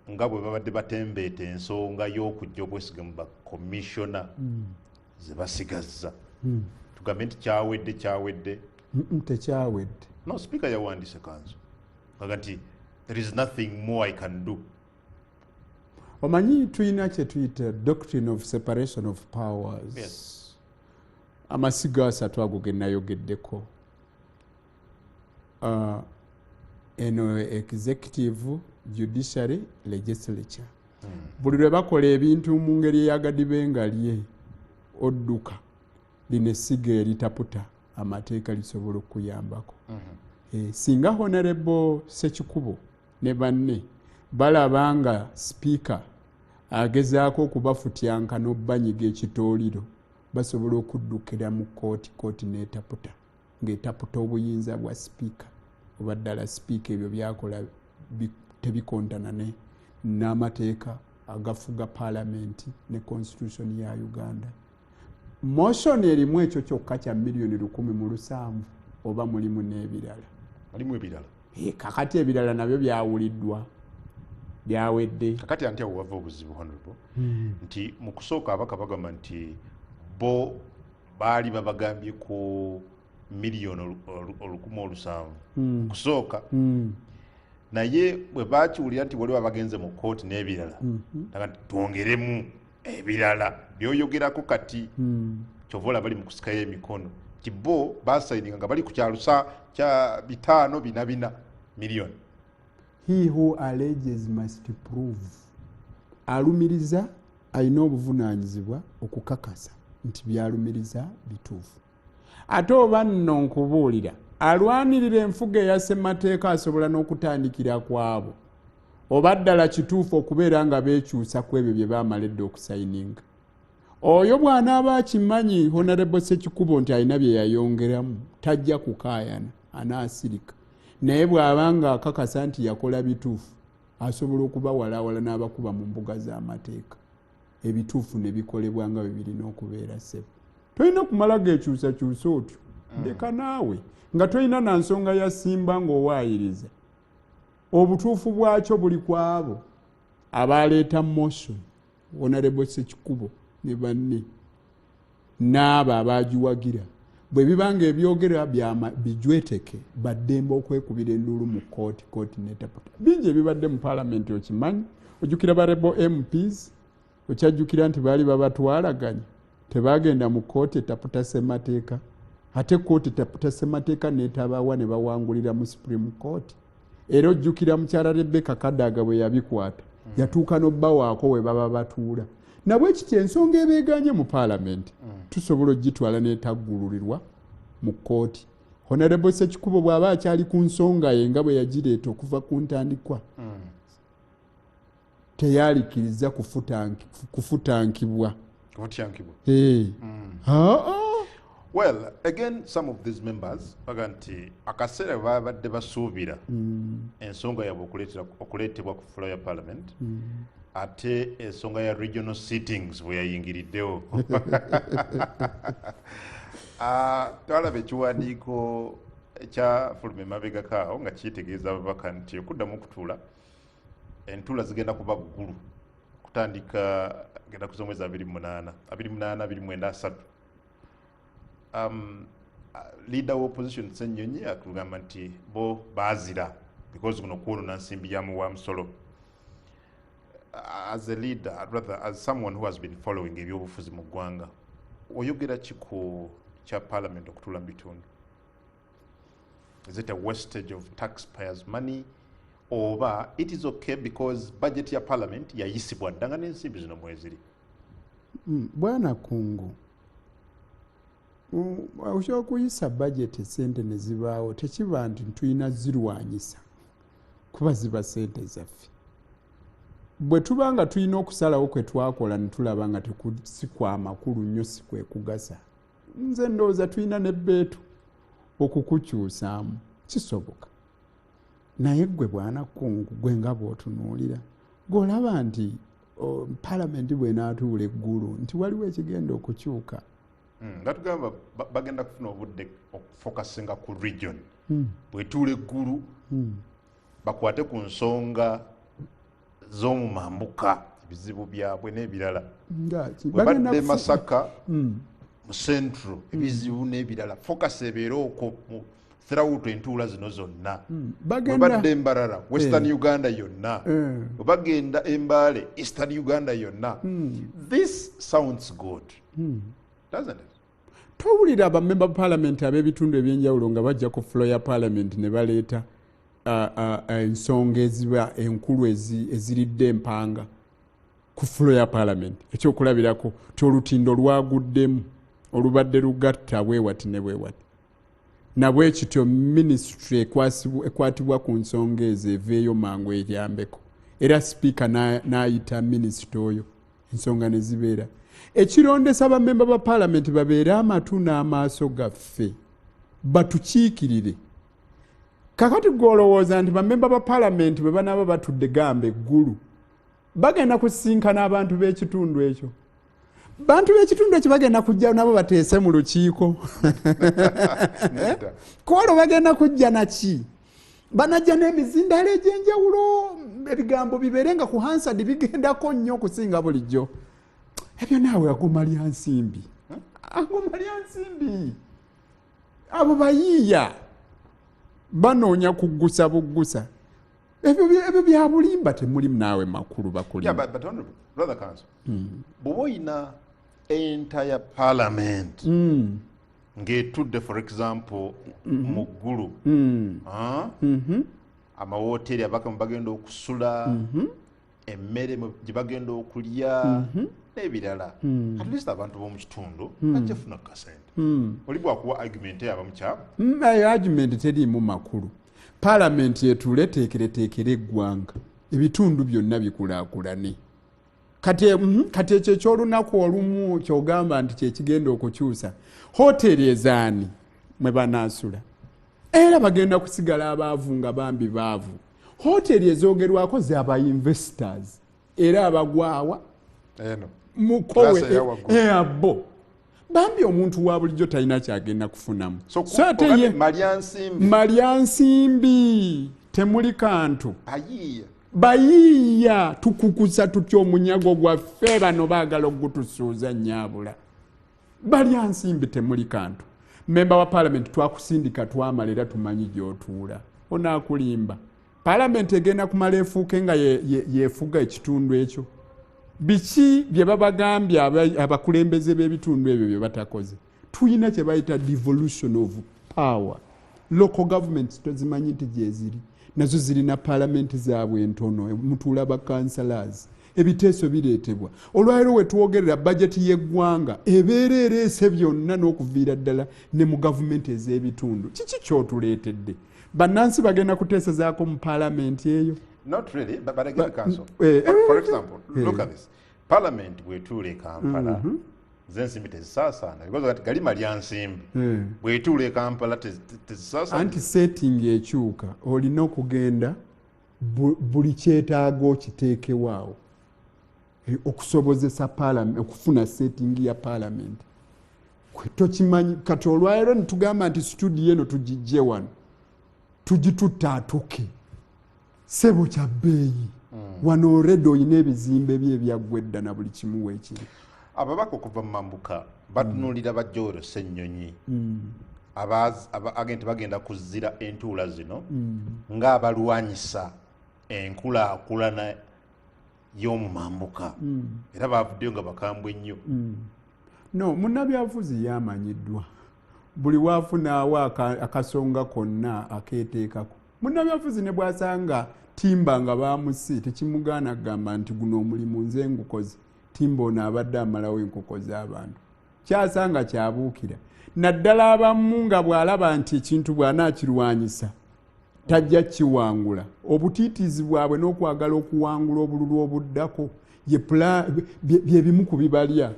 nga bwe babadde batembeeta ensonga y'okujja okwesiga mu bakomishona ze basigazza, tugambe nti kyawedde kyawedde? Tekyawedde. No, Speaker yawandiise kanzu aga nti there is nothing more I can do. Omanyi tulina kye tuyita doctrine of separation of powers. Amasiga asatu ago ge nayogeddeko, eno executive, judiciary, legislature, buli lwe bakola ebintu mu ngeri eyagadibe lye odduka, lino essiga eritaputa amateeka lisobola okuyambako. Singa Honorable Sekikubo ne banne balaba nga Sipiika agezaako okubafutyanka n'obbanyiga ekitooliro, basobola okuddukira mu kooti, kooti n'etaputa ng'etaputa obuyinza bwa Sipiika oba ddala Sipiika ebyo byakola tebikontana n'amateeka agafuga Paalamenti ne Constitution ya Uganda. Motion erimu ekyo kyokka kya miliyoni 1,070 oba mulimu n'ebirala? Mulimu ebirala. Kakati ebirala nabyo byawuliddwa, byawedde. Kakati anti awo wava obuzibu, Honorable, nti mu kusooka abaka bagamba nti bo baali babagambye ku miliyoni 1,700 kusooka, naye bwe bakiwulira nti waliwo abagenze mu kooti n'ebirala, aga nti twongeremu ebirala byoyogerako. Kati kyova olaba bali mu kusikayo emikono nti bo basayininga nga bali ku kyalusa kya 544 miliyoni. He who alleges must prove. Alumiriza alina obuvunaanyizibwa okukakasa nti byalumiriza bituufu. Ate oba nno nkubuulira, alwanirira enfuga eya ssemateeka asobola n'okutandikira ku abo oba ddala kituufu okubeera nga beekyusa ku ebyo bye baamala edda okusayininga. Oyo bw'anaaba akimanyi, Honorable Sekikubo, nti alina bye yayongeramu, tajja kukaayana, anaasirika. Naye bw'aba nga akakasa nti yakola bituufu, asobola okubawalawala n'abakuba mu mbuga z'amateeka, ebituufu ne bikolebwa nga bwe birina okubeera. Ssebo, tolina kumala gekyusakyusa otyo. Leka naawe nga tolina na nsonga ya simba ng'owaayiriza. Obutuufu bwakyo buli ku abo abaleeta motion, Honorable Sekikubo ne banne n'abo abagiwagira. Bwe biba nga ebyogerwa bijweteke, baddembe okwekubira enduulu mu kooti, kooti netaputa. Bingi ebibadde mu Paalamenti, okimanyi. Ojjukira ba rebel MPs? Okyajjukira nti baali babatwalaganya? Tebagenda mu kooti etaputa ssemateeka? Ate kooti etaputa ssemateeka netabawa ne bawangulira mu Supreme Court. Era ojjukira mukyala Rebecca Kadaga bwe yabikwata, yatuuka n'obbawaako we baba batuula. Nabwe kityo ensonga ebeeganye mu Paalamenti tusobola ogitwala n'etaggululirwa mu kooti. Honorable Sekikubo bw'aba akyali ku nsonga ye nga bwe yagireeta okuva ku ntandikwa, teyalikiriza kufutankibwa. Kufutyankibwa. Eh. Aa. Well, again, some of these members baga nti akaseera bwe babadde basuubira ensonga yaabwe okuleetebwa ku floor ya Parliament, ate ensonga ya regional sittings bwe yayingiriddewo. Ah, twalaba ekiwandiiko ekyafuluma emabegako awo nga kitegeeza ababaka nti okuddamu okutuula, entuula zigenda kuba ggulu kutandika genda kuza omwezi 28, 28, 29, 30. Leader wa opposition Ssenyonyi akugamba nti bo baazira because guno kwonona nsimbi ya muwa musolo. As a leader, rather as someone who has been following ebyobufuzi mu ggwanga, oyogera ki ku kya Parliament okutuula mu bitundu? Is it a wastage of taxpayers' money oba it is okay because budget ya Parliament yayisibwa dda nga n'ensimbi zino mweziri? Bwana Kungu, osobola okuyisa budget, esente ne zibaawo, tekiba nti tulina zirwanyisa kuba ziba sente zaffe. Bwe tuba nga tulina okusalawo kwe twakola ne tulaba nga si kwa makulu nnyo, si kwe kugasa, nze ndowooza tulina nebbeetu okukukyusaamu, kisoboka. Naye gwe bwana Kungu, gwe nga bw'otunuulira, gw'olaba nti Paalamenti bw'enaatuula eggulu nti waliwo ekigenda okukyuka? Nga tugamba bagenda kufuna obudde okufocusinga ku region. Bwetuula eggulu bakwate ku nsonga z'omumambuka, ebizibu byabwe n'ebirala. Nga ki? Bwe Bagenda badde Masaka mu central, ebizibu n'ebirala, focus ebeere okwo mu throughout entuula zino zonna. Bwe badde Embarara, Western Uganda yonna. Bwe bagenda Embaale, Eastern Uganda yonna. This sounds good, doesn't it? Towulira abamemba parliament ab'ebitundu ebyenjawulo nga bajja ku floor ya parliament ne baleeta ensonga eziba enkulu eziridde empanga ku floor ya parliament? Ekyokulabirako ti olutindo lwaguddemu olubadde lugatta bwewati ne bwewati, nabwe kityo ministry ekwatibwa ku nsonga ezo eveeyo mangu eryambeko, era sipiika n'ayita minisita oyo, ensonga ne zibeera. Ekirondesa bamemba ba paalamenti babeere amatu n'amaaso gaffe, batukiikirire. Kakati gwe olowooza nti bamemba ba paalamenti bwe banaaba batudde gamba eggulu, bagenda kusisinkana abantu b'ekitundu ekyo? Bantu b'ekitundu ekyo bagenda kujja nabo bateese mu lukiiko? Nedda. Kwolwo bagenda kujja naki? Banajja n'emizindaalo egy'enjawulo, ebigambo bibeere nga ku Hansard bigendako nnyo okusinga bulijjo. Ebyo naawe agoma lya nsimbi, agoma lya nsimbi. Abo bayiiya banoonya kuggusa buggusa. Ebyo bya bulimba, temulimu naawe makulu bakulimba. Yeah, but honorable, brother counsel, bw'oba oyina entire parliament ng'etudde, for example, mu Ggulu, ah? Amawoteeri abaka mwe bagenda okusula, emmere gye bagenda okulya n'ebirala, at least abantu b'omu kitundu bajja funa kasente. Oli bwakuwa argument eyo aba mukyamu? Eyo argument teriimu makulu. Paalamenti etuule teekereteekere eggwanga, ebitundu byonna bikulaakulane. Kati ekyo ekyolunaku olumu kyogamba nti kyekigenda okukyusa hoteeri ezaani mwe banaasula, era bagenda kusigala abaavu nga bambi baavu. Hoteeri ezoogerwako zaba investors era abagwawa eno mukowe. Class eya waggulu. Abo bambi omuntu wa bulijjo talina kyagenda kufunamu. So, So ate ye malya nsimbi. Malya nsimbi, temuli kantu. Ayiiya. Bayiiya tukukusa tutya omunyago gwaffe? Bano baagala ogutusuuza nyaabula. Balya nsimbi, temuli kantu. Memba wa paalamenti twakusindika, twamala, era tumanyi gy'otuula. Onaakulimba paalamenti egenda kumala efuuke nga yefuga ekitundu ekyo? Biki bye babagambye abakulembeze b'ebitundu ebyo bye batakoze? Tuyina kye bayita devolution of power. Local governments tozimanyi nti gyeziri, nazo zirina paalamenti zaabwe entono mutuula ba councillors, ebiteeso bireetebwa. Olwaleero wetwogerera, bajeti y'eggwanga ebeera ereese byonna n'okuviira ddala ne mu gavumenti ez'ebitundu. Kiki kyotuleetedde? Bannansi bagenda kuteesezaako mu paalamenti eyo? Not really, but again, counsel, for example, look at this. Parliament bwetuula e Kampala, z'ensimbi tezisaasaana because kati gali malya nsimbi. Bwetuula e Kampala tezisaasaana. Anti setting ekyuka, olina okugenda buli kyetaaga okiteekewaawo okusobozesa okufuna setting ya parliament. Tokimanyi kati olwaleero netugamba nti studio eno tugijje wano, tugitutte atuke sebo kya bbeeyi. Wano already olina ebizimbe bye ebyaggwa edda na buli kimu weekiri. Ababaka okuva mu mambuka batunuulira ba Joel Ssennyonyi agenti bagenda kuzira entuula zino ng'abalwanyisa enkulaakulana y'omumambuka, era bavuddeyo nga bakambwe nnyo. No munnabyabufuzi yamanyiddwa buli waafunaawo akasonga konna akeeteekako. Munnabyabufuzi ne bw'asanga timba nga bamusi, tekimugaana kugamba nti guno omulimu nze ngukoze, timba ono abadde amalawo enkoko z'abantu. Kyasanga kyabuukira, naddala abamu nga bw'alaba nti ekintu bw'anaakirwanyisa tajja kiwangula. Obutiitiizi bwabwe n'okwagala okuwangula obululu obuddako bye bimu ku bibalya.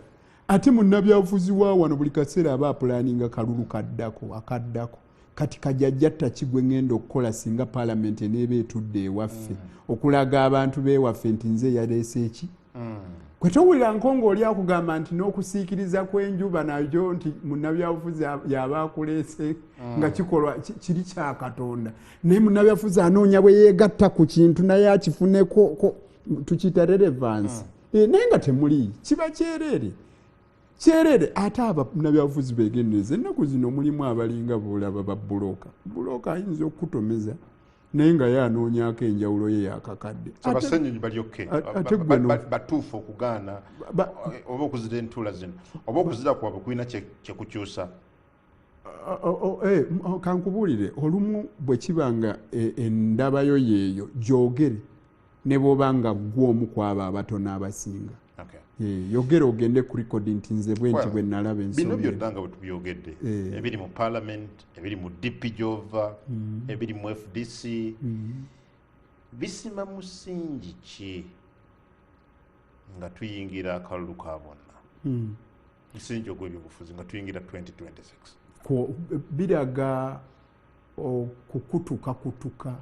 Ate munnabyabufuzi wa wano buli kaseera aba apulaninga kalulu kaddako akaddako. Kati kajajja ttaki gwe ŋŋenda okukola singa paalamenti eneeba etudde ewaffe, okulaga abantu b'ewaffe nti nze yaleese eki. Gwe towulira nkongo oli akugamba nti n'okusiikiriza kw'enjuba nayo nti munnabyabufuzi yaba akuleese nga kikolwa kiri kya Katonda, naye munnabyabufuzi anoonya bwe yeegatta ku kintu naye akifuneko, tukiyita relevance. Naye nga temuli, kiba kyereere kyereere. Ate abannabyabufuzi beegendereza, ennaku zino mulimu abalinga boolaba babuloka buloka, ayinza okukutomeza naye nga ye anoonyaako enjawulo ye yakakadde. Abasenyonyi balyokke batuufu okugaana oba okuzira entuula zino, oba okuzira kwabwe kulina kyekukyusa? Kankubuulire, olumu bwe kiba nga endabayo yeeyo, gyogere ne bw'oba nga ggwe omu ku abo abatono abasinga. Yogera ogende ku record nti nze bwe nti bwe nalaba bino ensonga. Byonna nga bwe tubyogedde, ebiri mu parliament, ebiri mu DP gyova, ebiri mu FDC, bisima musingi ki nga tuyingira akalulu ka bonna, musingi ogw'ebyobufuzi nga tuyingira 2026? Biraga okukutukakutuka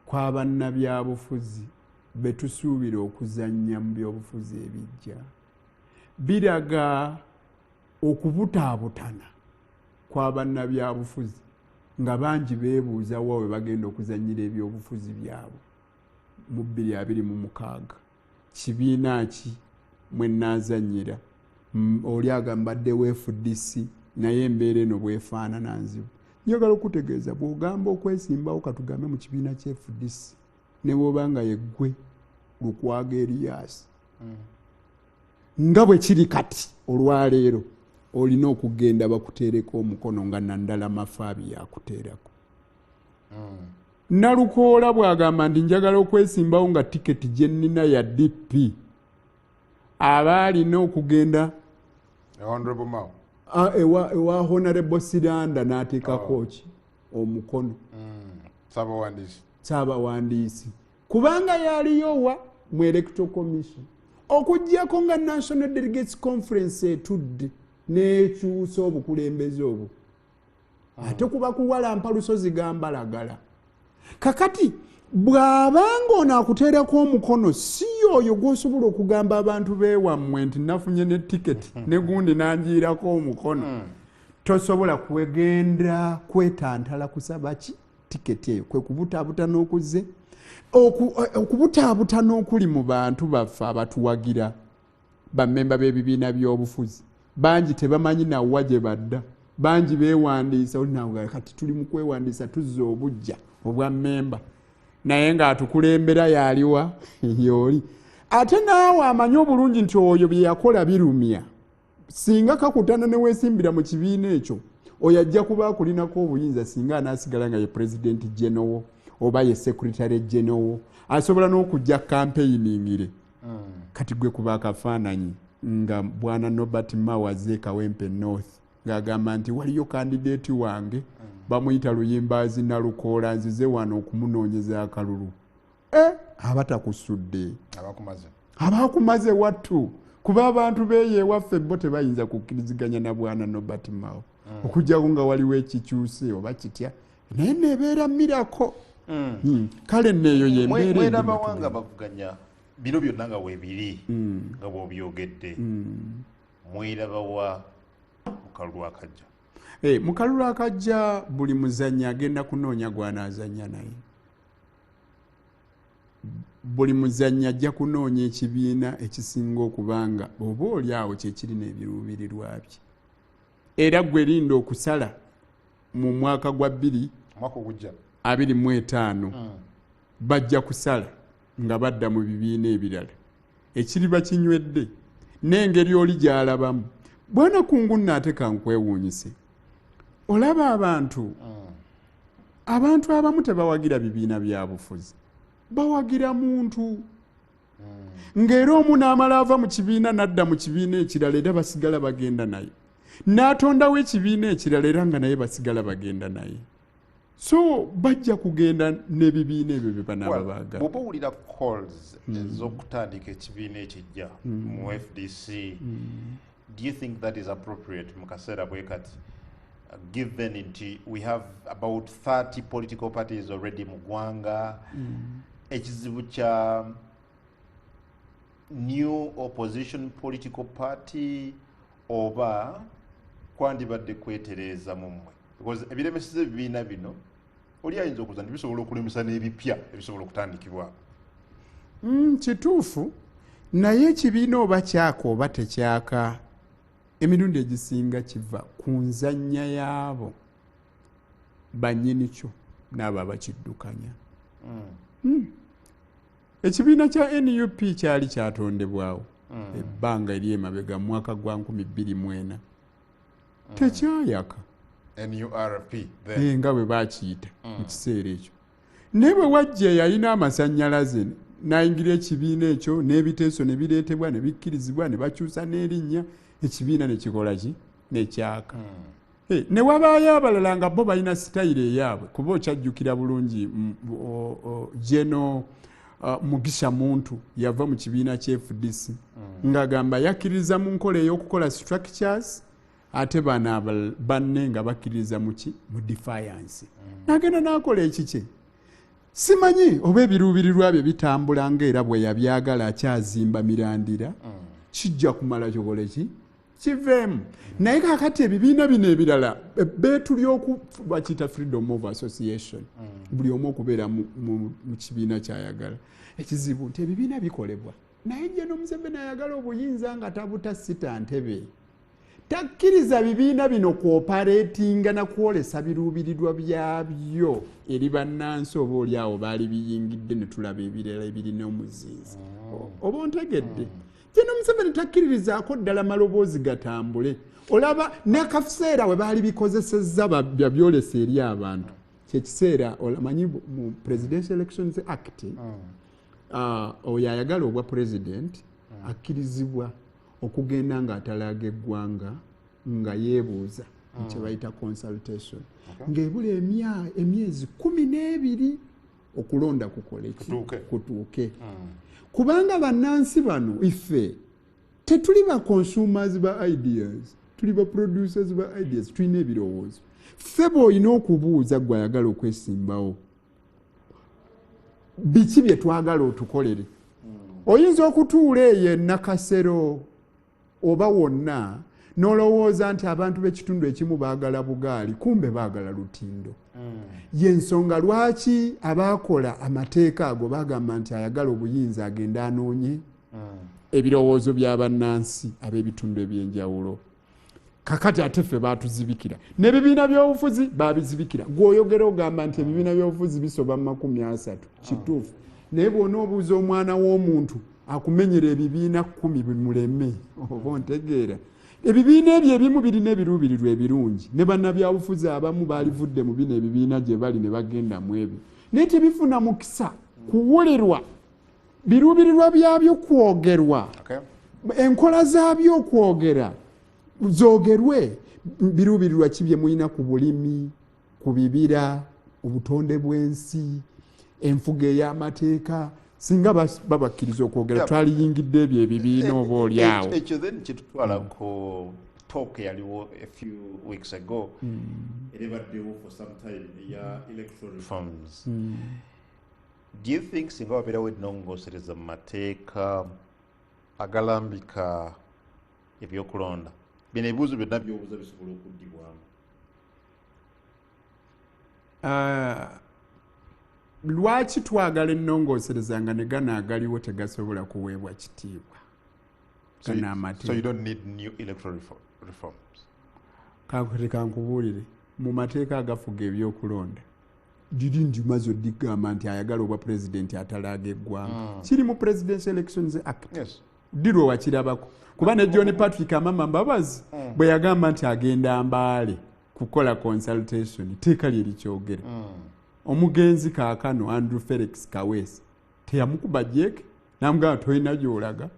kw'abannabyabufuzi betusuubira okuzannya mu byobufuzi ebijja. Biraga okubutaabutana kw'abannabyabufuzi nga bangi beebuuza wa we bagenda okuzannyira ebyobufuzi byabwe mu 2026, kibiina ki mwe nnaazannyira? Oli agamba baddewo FDC, naye embeera eno bwefaanana nzibu. Njagala okutegeeza, bw'ogamba okwesimbawo, katugambe mu kibiina kya FDC, ne bw'oba nga yeggwe Lukwago Erias, nga bwe kiri kati olwaleero, olina okugenda bakuteereko omukono nga Nandala Mafaabi yakuteerako. Nalukoola bw'agamba nti njagala okwesimbawo nga tiketi gye nnina ya DP, aba alina okugenda Honorable Mao. Ewa Honorable Siranda n'ateekako ki omukono. Ssabawandiisi. Saabawandiisi, kubanga yaliyowa mu Electoral Commission, okugyako nga National Delegates Conference etudde n'ekyusa obukulembeze obwo. Ate kuba kuwalampa lusozi gambalagala. Kakati bw'abanga ono akuteerako omukono si oyo gw'osobola okugamba abantu beewammwe nti nafunye ne tiketi ne gundi nanjiirako omukono, tosobola kwegenda kwetantala kusaba ki tiketi eyo. Kwe kubutaabuta n'okuzze okubutaabuta n'okuli mu bantu baffe abatuwagira, bammemba b'ebibiina by'obufuzi. Bangi tebamanyi nawa gye badda, bangi beewandiisa olinaga kati tuli mu kwewandiisa tuzza obujja obwa mmemba, naye ng'atukulembera yaliwa yooli. Ate naawe amanyi obulungi nti oyo bye yakola birumya, singa kakutana ne weesimbira mu kibiina ekyo, oyo ajja kuba akulinako obuyinza. Singa anaasigala nga ye president general oba ye secretary general, asobola n'okujja campaigningire. Kati gwe kuba akafaananyi nga bwana Norbert Mao azze Kawempe North ng'agamba nti waliyo candidate wange bamuyita Luyimbaazi Nalukoola, nzize wano okumunoonyeza akalulu. E, aba takusudde. Abakumaze. Abakumaze wattu, kuba abantu beeyo ewaffe bo tebayinza kukkiriziganya na bwana Norbert Mao, okugjako nga waliwo ekikyuse oba kitya, naye nebeera mirako. Kale neeyo yembeera. Mwerabawa nga bavuganya bino byonna nga weebiri, nga bw'obyogedde, mwerabawa mu kalulu akajja? Mu kalulu akajja, buli muzannyi agenda kunoonya gw'anaazannya naye. Buli muzannyi ajja kunoonya ekibiina ekisinga okubanga oba oli awo kyekirina ebiruubirirwa bye. Era gwe linda okusala mu mwaka gwa bbiri Omwaka ogujja. 25. Bajja kusala nga badda mu bibiina ebirala, ekiriba kinywedde n'engeri oli gy'alabamu. Bwana Kungu nno, ate kankwewuunyise, olaba abantu abamu tebawagira bibiina bya bufuzi, bawagira muntu, ng'era omu n'amala ava mu kibiina n'adda mu kibiina ekirala, era basigala bagenda naye, n'atondawo ekibiina ekirala, era nga naye basigala bagenda naye. So bajja kugenda n'ebibiina ebyo bye banaaba baagala. Bw'oba owulira calls ez'okutandika ekibiina ekijja mu FDC, do you think that is appropriate mu kaseera bwe kati, given nti we have about 30 political parties already mu ggwanga? Ekizibu kya new opposition political party oba kwandibadde kwetereeza mu mmwe? Because ebiremeseza ebibiina bino oli ayinza okuza nti bisobola okulemesa n'ebipya ebisobola okutandikibwa. Kituufu, naye ekibiina oba kyaka oba tekyaka, emirundi egisinga kiva ku nzannya yaabo bannyini kyo n'abo abakiddukanya. Ekibiina kya NUP kyali kyatondebwawo ebbanga eryemabega mu mwaka gwa 2004. Tekyayaka. NURP then. Nga bwe bakiyita mu kiseera ekyo. Naye bwe wajja yalina amasannyalaze n'ayingira ekibiina ekyo, n'ebiteeso ne bireetebwa ne bikkirizibwa ne bakyusa n'erinnya, ekibiina ne kikola ki? Nekyaka. Ne wabaayo abalala nga bo balina sitayiro eyaabwe, kuba okyajjukira bulungi Geno Mugisha Muntu yava mu kibiina kya FDC ng'agamba yakkiririza mu nkola ey'okukola structures, ate bano banne nga bakkiririza mu ki? Mu defiance. N'agenda n'akola ekikye. Simanyi oba ebiruubirirwa bye bitambula ng'era bwe yabyagala, akyazimba mirandira, kijja kumala kikole ki? Kiveemu. Naye kaakati ebibiina bino ebirala ebbeetu ly'oku bakiyita freedom of association, buli omu okubeera mu kibiina ky'ayagala. Ekizibu nti ebibiina bikolebwa, naye Gen Museveni ayagala obuyinza nga tabuta sita ntebe, takkiriza bibiina bino kuoperatinga na kwolesa biruubirirwa byabyo eri bannansi, oba oli awo baali biyingidde ne tulaba ebirala ebirina omuzinzi. Oba ontegedde? Gen Museveni takkiririzaako ddala maloboozi gatambule. Olaba n'akaseera we baali bikozesezza babyolesa eri abantu, kyekiseera omanyi mu Presidential Elections Act, oyo ayagala obwa president akkirizibwa okugenda ng'atalaaga eggwanga nga yeebuuza, kye bayita consultation, ng'ebula emyezi 12 okulonda kukole ki? Kutuuke. Kutuuke. Kubanga bannansi bano ife tetuli ba consumers ba ideas, tuli ba producers ba ideas. Tulina ebirowoozo. Ffe bw'olina okubuuza gwe ayagala okwesimbawo, biki bye twagala otukolere? Oyinza okutuula eyo e Nakasero oba wonna n'olowooza nti abantu b'ekitundu ekimu baagala bugaali, kumbe baagala lutindo. Yensonga lwaki abaakola amateeka ago bagamba nti ayagala obuyinza agende anoonye ebirowoozo by'abannansi ab'ebitundu ebyenjawulo. Kakati ate ffe baatuzibikira n'ebibiina by'obufuzi babizibikira. Gw'oyogera ogamba nti ebibiina by'obufuzi bisoba mu 30, kituufu, naye bw'onoobuuza omwana w'omuntu akumenyera ebibiina 10 bimuleme. Oba ontegeera? Ebibiina ebyo ebimu birina ebiruubirirwa ebirungi, ne bannabyabufuzi abamu baalivudde mu bino ebibiina gye bali ne bagenda mu ebyo, naye tebifuna mukisa kuwulirwa biruubirirwa byabyo kwogerwa, enkola zaabyo okwogera zoogerwe. Biruubirirwa ki bye mulina ku bulimi, ku bibira, obutonde bw'ensi, enfuga ey'amateeka? Singa babakkiriza okwogera, twaliyingidde ebyo ebibiina oba oli awo. Ekyo then kitutwala ku talk eyaliwo a few weeks ago, era ebaddewo for some time, eya electoral reforms. Do you think singa wabeerawo ennongoosereza mu mateeka agalambika ebyokulonda, bino ebibuuzo byonna byobuuza bisobola okuddibwamu? Lwaki twagala ennongoosereza nga ne gano agaliwo tegasobola kuweebwa kitiibwa? Gano amateeka. So you don't need new electoral reforms? Kankute nkubuulire, mu mateeka agafuga ebyokulonda liri ndimaze odigamba nti ayagala obwa pulezidenti atalaaga eggwanga. Kiri mu Presidential Elections Act. Ddi lwe wakirabako? Kuba ne John Patrick Amama Mbabazi bwe yagamba nti agenda Mbaale kukola consultation, tteeka lye likyogera. Omugenzi kaakano Andrew Felix Kaweesi teyamukuba jeeke namugamba tolina gy'olaga,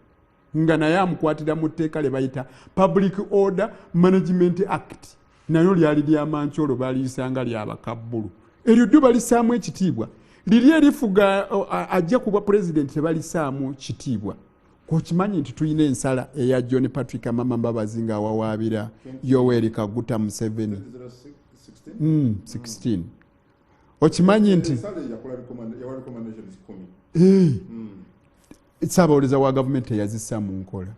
nga naye amukwatira mu tteeka lye bayita Public Order Management Act, nayo lyali lyamankyolo, baliyisanga lyabakabbulu. Eryo ddyo balisaamu ekitiibwa, liri erifuga ajja kubwa pulezidenti tebalisaamu kitiibwa. Okimanyi nti tulina ensala eya John Patrick Amama Mbabazi ng'awawaabira Yoweri Kaguta Museveni 16. Okimanyi nti Ensala yakola yawa recommendations 10. Ssaabawoleza wa gavumenti teyazissa mu nkola.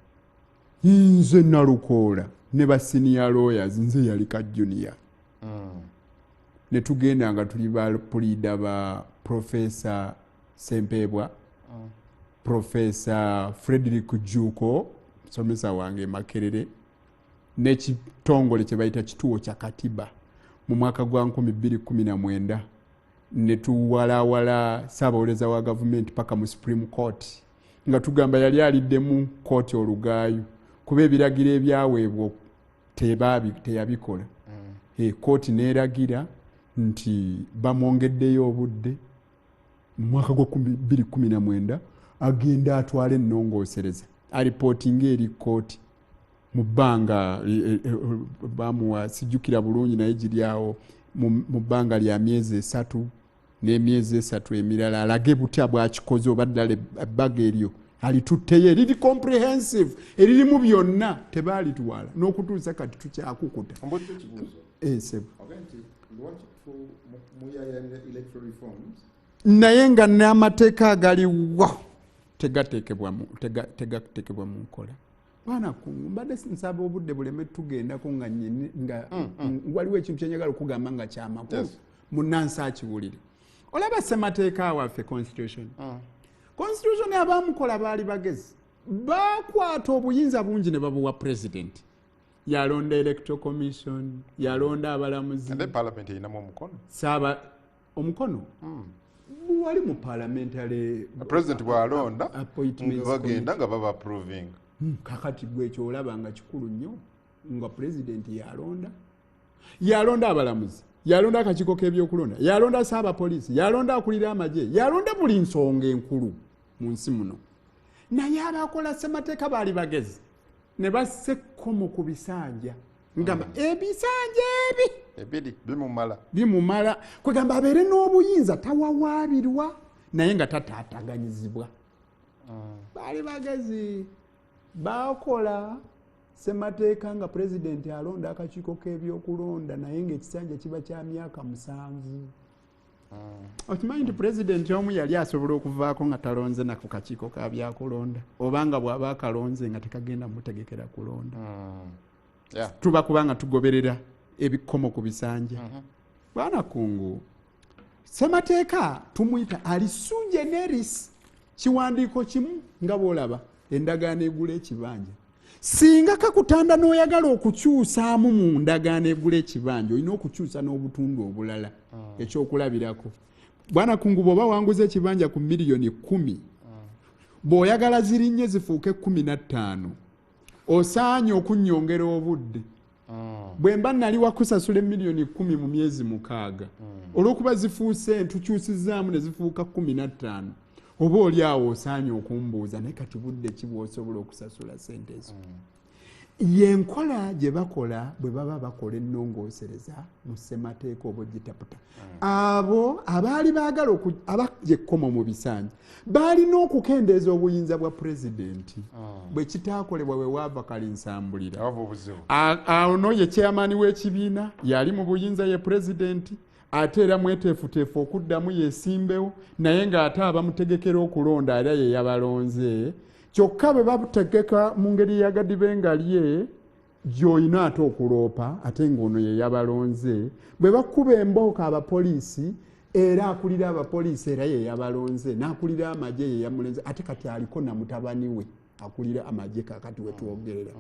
Nze Nalukoola ne ba senior lawyers, nze yali ka junior, ne tugenda nga tuli ba puliida ba Professor Sempebwa, Professor Frederick Juko, musomesa wange e Makerere, n'ekitongole kye bayita Kituo kya Katiba mu mwaka gwa 2019, ne tuwalawala ssaabawoleza wa gavumenti paka mu Supreme Court, nga tugamba yali aliddemu kooti olugaayu kuba ebiragiro ebyaweebwa teyabikola. Kooti neeragira nti bamwongeddeyo obudde mu mwaka gwa 2019 agenda atwale ennongoosereza, alipootinga eri kooti mu bbanga bamuwa, sijjukira bulungi naye giri awo, mu bbanga lya myezi 3 n'emyezi 3 emirala, alage butya bwakikoze oba ddala ebbaga eryo alitutteyo eriri comprehensive, eririmu byonna. Tebaalitwala n'okutuusa kati tukyakukuta. Naye nga n'amateeka agaliwo tegateekebwa mu nkola. Bwana Kungu, mbadde nsaba obudde buleme tugendako nga waliwo ekintu kyenjagala okugamba nga kyamakulu, munnansi akiwulire. Olaba ssemateeka waffe constitution, constitution abamukola baali bagezi, bakwata obuyinza bungi ne babuwa president. Yalonda electoral commission, yalonda abalamuzi. Ate parliament erinamu omukono? Saba omukono wali mu parliamentary president bw'alonda bagenda nga baba approving. Kakati gwe kyolaba nga kikulu nnyo nga president yalonda, yalonda abalamuzi, yalonda akakiiko k'ebyokulonda, yalonda ssaabapoliisi, yalonda akulira amagye, yalonda buli nsonga enkulu mu nsi muno. Naye abakola ssemateeka baali bagezi ne bassa ekkomo ku bisanja, ngamba ebisanja ebi ebiri bimumala, bimumala, kwegamba abeere n'obuyinza tawawaabirwa naye nga tataataganyizibwa. Baali bagezi, bakola ssemateeka nga pulezidenti alonda akakiiko k'ebyokulonda naye ng'ekisanja kiba kya myaka 7. Okimanyi nti pulezidenti omu yali asobola okuvaako nga talonze na ku kakiiko ka byakulonda, oba nga bw'aba akalonze nga tekagenda mutegekera kulonda. Tuba kubanga tugoberera ebikomo ku bisanja. Bwana Kungu, ssemateeka tumuyita ali sui generis, kiwandiiko kimu nga bw'olaba endagaano egula ekibanja. Singa kakutanda n'oyagala okukyusaamu mu ndagaano egula ekibanja, olina okukyusa n'obutundu obulala. Ekyokulabirako, Bwana Kungu, bw'oba wanguza ekibanja ku miliyoni 10, bw'oyagala zirinnye zifuuke 15, osaanye okunnyongera obudde. Bwe mba nali wakusasula emiliyoni 10 mu myezi 6, olw'okuba zifuuse ntukyusizaamu ne zifuuka 15, oba oli awo osaanye okumbuuza naye kati budde ki bw'osobola okusasula ssente ezo. Yenkola gye bakola bwe baba bakola ennongoosereza mu ssemateeka oba ogitaputa. Abo abaali baagala abajja ekkomo mu bisanja baalina okukendeeza obuyinza bwa pulezidenti. Bwe kitaakolebwa we waava kalinsambulira. Ono ye chairman w'ekibiina, yali mu buyinza ye pulezidenti, ate era mweteefuteefu okuddamu yeesimbewo, naye ng'ate abamutegekera okulonda era ye yabalonze. Kyokka bwe babutegeka mu ngeri yagadibe lye gy'olina ate okuloopa, ate ng'ono ye yabalonze. Bwe bakuba embooko abapoliisi, era akulira abapoliisi era ye yabalonze, n'akulira amagye ye yamulenze, ate kati aliko na mutabani we akulira amagye kakati we twogerera.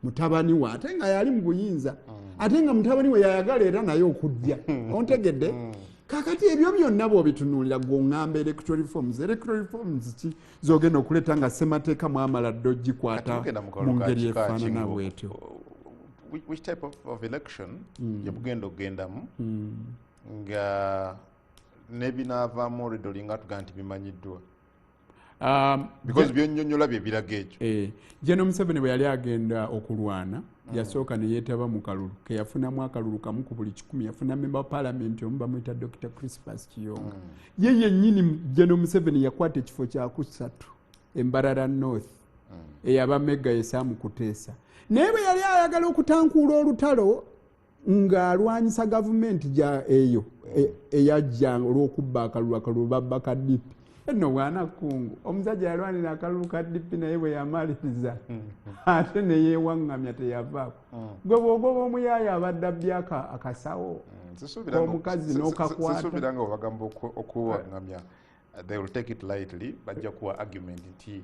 Mutabani we ate nga yali mu buyinza, ate nga mutabani we yayagala era naye okujja. Ontegedde? Kakati ebyo byonna bw'obitunuulira gw'oŋŋamba electoral reforms. Electoral reforms ki z'ogenda okuleeta nga ssemateeka mwamala dda ogikwata mu ngeri efaanana bw'etyo? Which type of election gye mugenda okugendamu nga n'ebinaavaamu already olinga tugaa nti bimanyiddwa? Because byonnyonnyola bye biraga ekyo. General Museveni bwe yali agenda okulwana yasooka ne yeetaba mu kalulu ke yafunamu akalulu kamu ku buli 100, yafuna member wa parliament omu bamuyita Dr. Crispus Kiyonga. Ye yennyini General Museveni yakwata ekifo kyakusatu Embarara North eyabamegga Yesaamu Kuteesa. Naye bwe yali ayagala okutankuula olutalo ng'alwanyisa gavumenti eyo eyajja olw'okubba akalulu, akalulu babba ka DP, Nno bwana Kungu, omusajja yalwanira akalulu ka DP, naye bwe yamaliriza ate ne yeewaŋŋamya, teyavaako. Gwe bw'ogoba omuyaaya abadde abbyaka akasawo omukazi n'okakwata. Sisuubira nga bwebagamba okuwaŋŋamya they will take it lightly. Bajja kuwa argument nti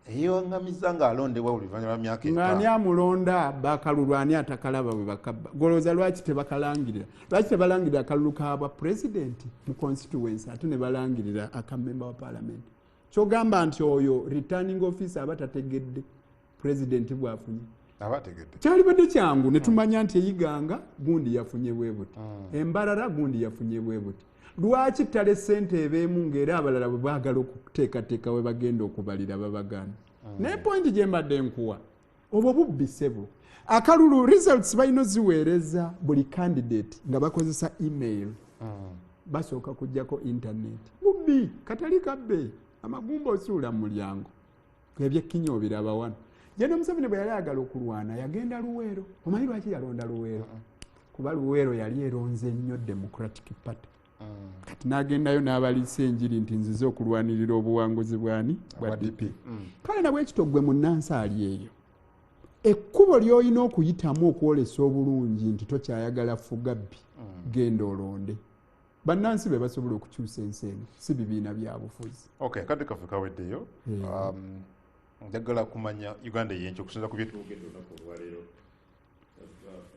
eyewaŋŋamiza ng'alondebwa buli luvannyuma lwa myaka Ng'ani amulonda? Bakalulu ani atakalaba bwe bakabba? Golowooza lwaki tebakalangirira? Lwaki tebalangirira akalulu ka bwa pulezidenti mu constituency, ate ne balangirira akamemba wa parliament? Kyogamba nti oyo returning officer aba tategedde pulezidenti bwafunye? Aba ategedde. Kyalibadde kyangu ne tumanya nti eyiganga gundi yafunye bwe buti, embarara gundi yafunye bwe buti. Lwaki ttale sente ebeemu ng'era abalala bwe baagala okuteekateeka we bagenda okubalira babagaana? Naye point gye mbadde nkuwa, obwo bubbi, ssebo. Akalulu results balina oziweereza buli candidate nga bakozesa email. Basooka kujjako internet. Bubbi katali kabbe, amagumba osuula mu mulyango. Ebyekkinya obiraba wano. Jeno Museveni bwe yali ayagala okulwana yagenda Luweero. Omanyi lwaki yalonda Luweero? Kuba Luweero yali eronze nnyo Democratic Party. Kati n'agendayo n'abaliisa enjiri nti nzize okulwanirira obuwanguzi bwani? Bwa DP. Kale nabwekito gwe munnansi ali eyo, ekkubo ly'olina okuyitamu okwolesa obulungi nti tokyayagala fugabbi, genda olonde. Bannansi be basobola okukyusa ensi eno, si bibiina bya bufuzi. Okay, akadde kaffe kaweddeyo. Njagala kumanya Uganda eyenkya, okusinza ku byetwogedde olunaku olwaleero,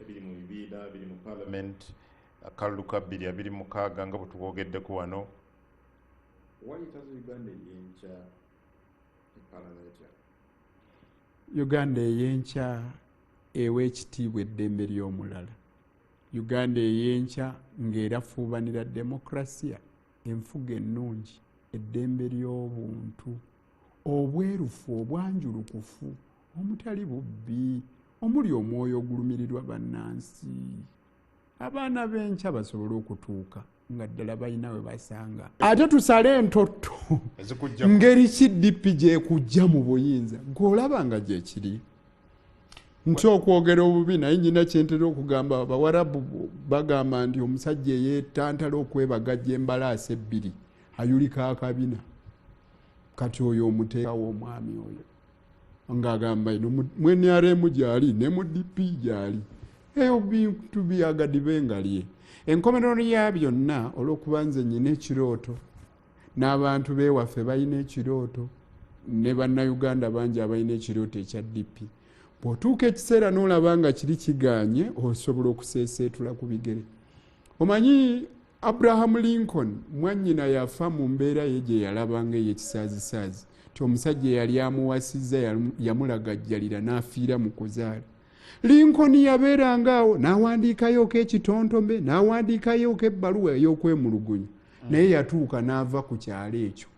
ebiri mu bibiina, ebiri mu parliament, akalulu ka 2026 nga bwe tuwogeddeko wano, wayitazo Uganda eyenkya efaanana etya? Uganda ey'enkya ewa ekitiibwa eddembe ly'omulala, Uganda ey'enkya ng'erafuubanira demokrasiya, enfuga ennungi, eddembe ly'obuntu, obwerufu, obwanjulukufu, omutali bubbi, omuli omwoyo ogulumirirwa bannansi. Abaana b'enkya basobole okutuuka nga ddala balina we basanga. Ate tusale entotto ezikujja ngeri ki DP gyekujja mu buyinza. Gweolaba nga gyekiri nti okwogera obubi, naye nyina kyentera okugamba. Abawarabu bagamba nti omusajja eyeetantala okwebagajja embalaasi ebbiri ayulika akabina. Kati oyo omuteekawo omwami oyo ng'agamba ino mu NRM gyali ne mu DP gyali, eyo bintu byagadibe lye. Enkomerero ya byonna, olw'okuba nze nyina ekirooto n'abantu beewaffe balina ekirooto ne Bannayuganda bangi abalina ekirooto ekya DP, bw'otuuka ekiseera n'olaba nga kiri kiganye, osobola okuseeseetula ku bigere. Omanyi Abraham Lincoln mwannyina yafa mu mbeera ye gye yalabanga ey'ekisaazisaazi, ti omusajja eyali amuwasizza yamulagajjalira n'afiira mu kuzaala. Lincoln yabeeranga awo n'awandiikayoko ekitontome, n'awandiikayoko ebbaluwa ey'okwemulugunya, naye yatuuka n'ava ku kyalo ekyo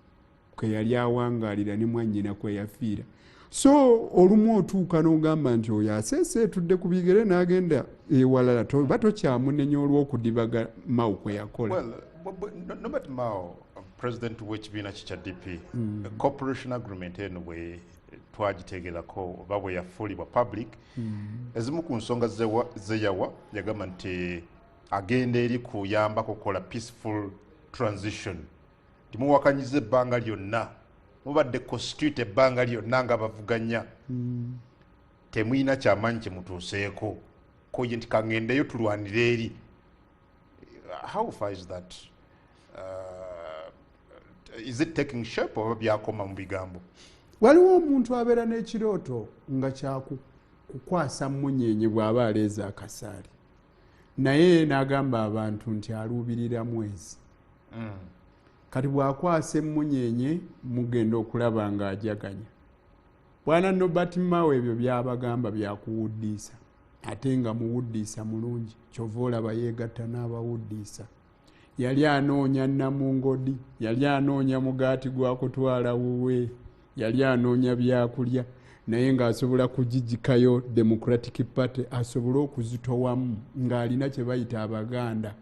kwe yali awangaalira ne mwannyina kwe yafiira. So olumu otuuka n'ogamba nti oyo aseeseetudde ku bigere n'agenda ewalala, toba tokyamunenya olw'okudibaga Mao kwe yakola. Well, Norbert Mao, president w'ekibiina kye kya DP, cooperation agreement eno bwe twagitegerako oba bwe yafuulibwa public, ezimu ku nsonga zeyawa yagamba nti agenda eri kuyambako kukola peaceful transition. Timuwakanyiza ebbanga lyonna, mubadde ku street ebbanga lyonna nga bavuganya, temulina kyamaanyi kyemutuuseeko. Koye nti kaŋŋendeyo tulwanire eri. How far is that? Is it taking shape oba byakoma mu bigambo? Waliwo omuntu abeera n'ekirooto nga kyakukwasa munyenye bw'aba aleeza akasaali, naye n'agamba abantu nti aluubirira mwezi. Kati bw'akwasa emunyenye, mugenda okulaba ng'ajaganya. Bwana Norbert Mao ebyo byabagamba byakuwuddiisa, ate nga muwuddiisa mulungi. Kyova olaba yeegatta n'abawuddiisa. Yali anoonya namungodi, yali anoonya mugaati gwa kutwala wuwe, yali anoonya byakulya, naye ng'asobola kugigikayo Democratic Party asobole okuzitowamu ng'alina kye bayita Abaganda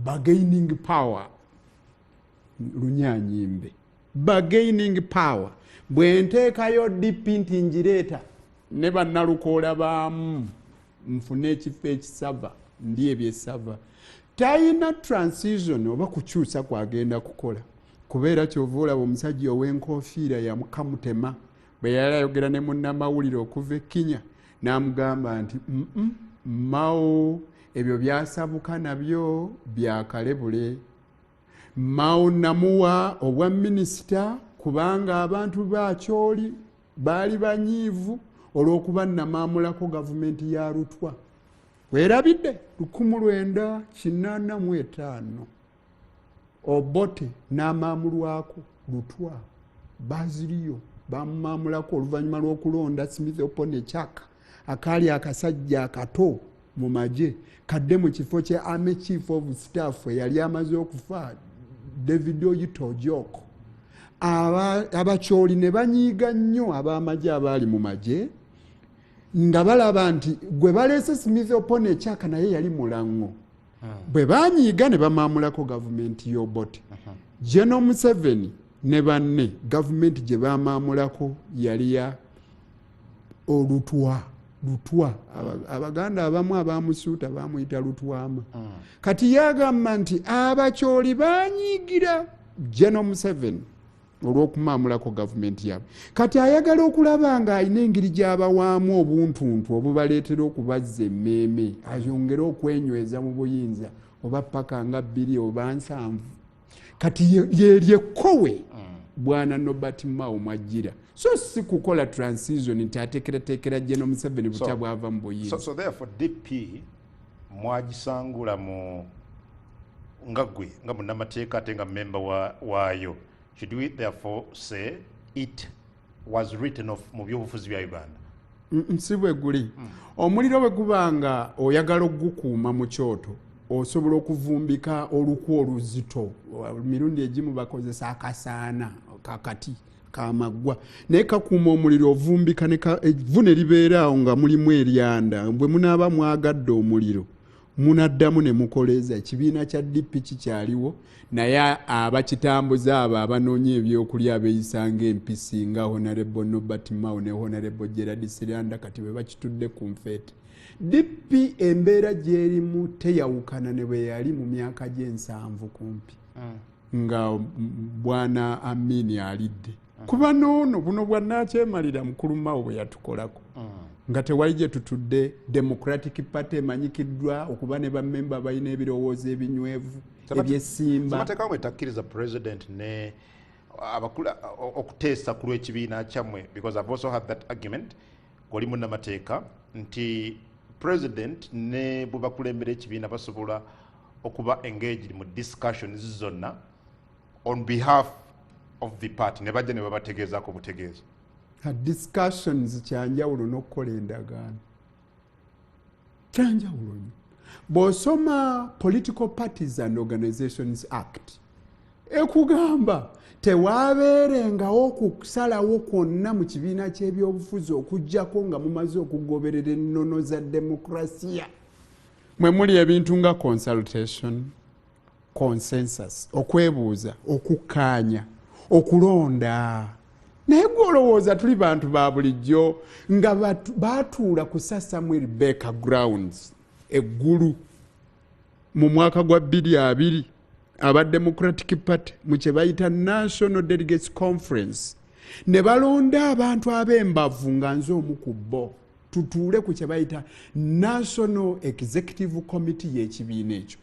bargaining power, lunyanyimbe bargaining power. Bwe nteekayo DP nti ngireeta ne bannalukoola baamu, nfune ekifo ekisava, ndi ebyesava. Talina transition oba kukyusa kwagenda kukola. Kubeera kyova olaba omusajja ow'enkofiira yamukamutema bwe yali ayogera ne munnamawulire okuva e Kenya, n'amugamba nti Mao ebyo byasabuka nabyo byakalebule. Mao namuwa obwa minisita kubanga abantu bakyoli baali banyiivu olw'okuba namaamulako gavumenti ya Lutwa. Weerabidde 1985 Obote n'amaamulwako Lutwa, Baziriyo bamumaamulako oluvannyuma lw'okulonda Smith Opone Chaka akaali akasajja akato mu magye kadde mu kifo kya Army Chief of Staff eyali amaze okufa, David Oyito Ojok. Abakyoli ne banyiiga nnyo ab'amagye abaali mu magye nga balaba nti gwe baleese Smith Opone Chaka naye yali mulaŋŋo. Bwe banyiiga ne bamaamulako gavumenti y'Obote. General Museveni ne banne gavumenti gye bamaamulako yali ya Olutwa. Lutwa, Abaganda abamu abamusuuta bamuyita Lutwama. Kati yagamba nti abakyoli banyiigira General Museveni olw'okumaamulako gavumenti yaabwe. Kati ayagala okulaba ng'alina engeri gy'abawaamu obuntuntu obubaleetera okubazza emmeeme, ayongere okwenyweza mu buyinza oba paka nga 2 oba 7. Kati yeryekkowe bwana Norbert Mao mwajjira, so si kukola transition nti ateekerateekera General Museveni butya bwava mu buyinza. So therefore DP mwagisangula mu nga ggwe nga munnamateeka ate nga memba waayo. Should we therefore say it was written off mu byobufuzi bya Uganda? Si bwe guli. Omuliro bwe guba nga oyagala okugukuuma mu kyoto, osobola okuvumbika olukwo oluzito. Mirundi egimu bakozesa akasaana kakati kamaggwa, naye kakuuma omuliro. Ovumbika evvu ne libeera awo nga mulimu eryanda. Bwe munaaba mwagadde omuliro munaddamu ne mukoleeza. Ekibiina kya DP kikyaliwo, naye abakitambuza abo abanoonya ebyokulya abeeyisa ng'empisi nga Honorable Norbert Mao ne Honorable Gerald Siranda kati bwe bakitudde ku nfeete. DP embeera gy'erimu teyawukana ne bwe yali mu myaka gy'ensanvu kumpi nga bwana Amini alidde. Kuba noono buno bwannakyemalira mukulu Mao bwe yatukolako nga tewali gye tutudde. Democratic Party emanyikiddwa okuba ne bammemba balina ebirowoozo ebinywevu ebyesimba. Ssemateeka mwe takkiriza president ne abakula okuteesa ku lw'ekibiina kyammwe? Because I've also had that argument ng'oli munnamateeka nti president ne bwe bakulembera ekibiina basobola okuba engaged mu discussions zonna on behalf of the party ne bajja ne babategeezaako butegeeza. Discussions kyanjawulo n'okukola endagaano, kyanjawulo nnyo. Bw'osoma Political Parties and Organizations Act, ekugamba tewaabeerengawo okusalawo kwonna mu kibiina ky'ebyobufuzi okugjako nga mumaze okugoberera ennono za demokrasiya, mwe muli ebintu nga consultation, consensus, okwebuuza, okukkaanya, okulonda. Naye gwe olowooza tuli bantu ba bulijjo nga baatuula ku Sir Samuel Baker Grounds eggulu mu mwaka gwa 2020 aba Democratic Party mu kye bayita National Delegates Conference ne balonda abantu ab'embavu nga nze omu ku bo tutuule ku kye bayita National Executive Committee y'ekibiina ekyo,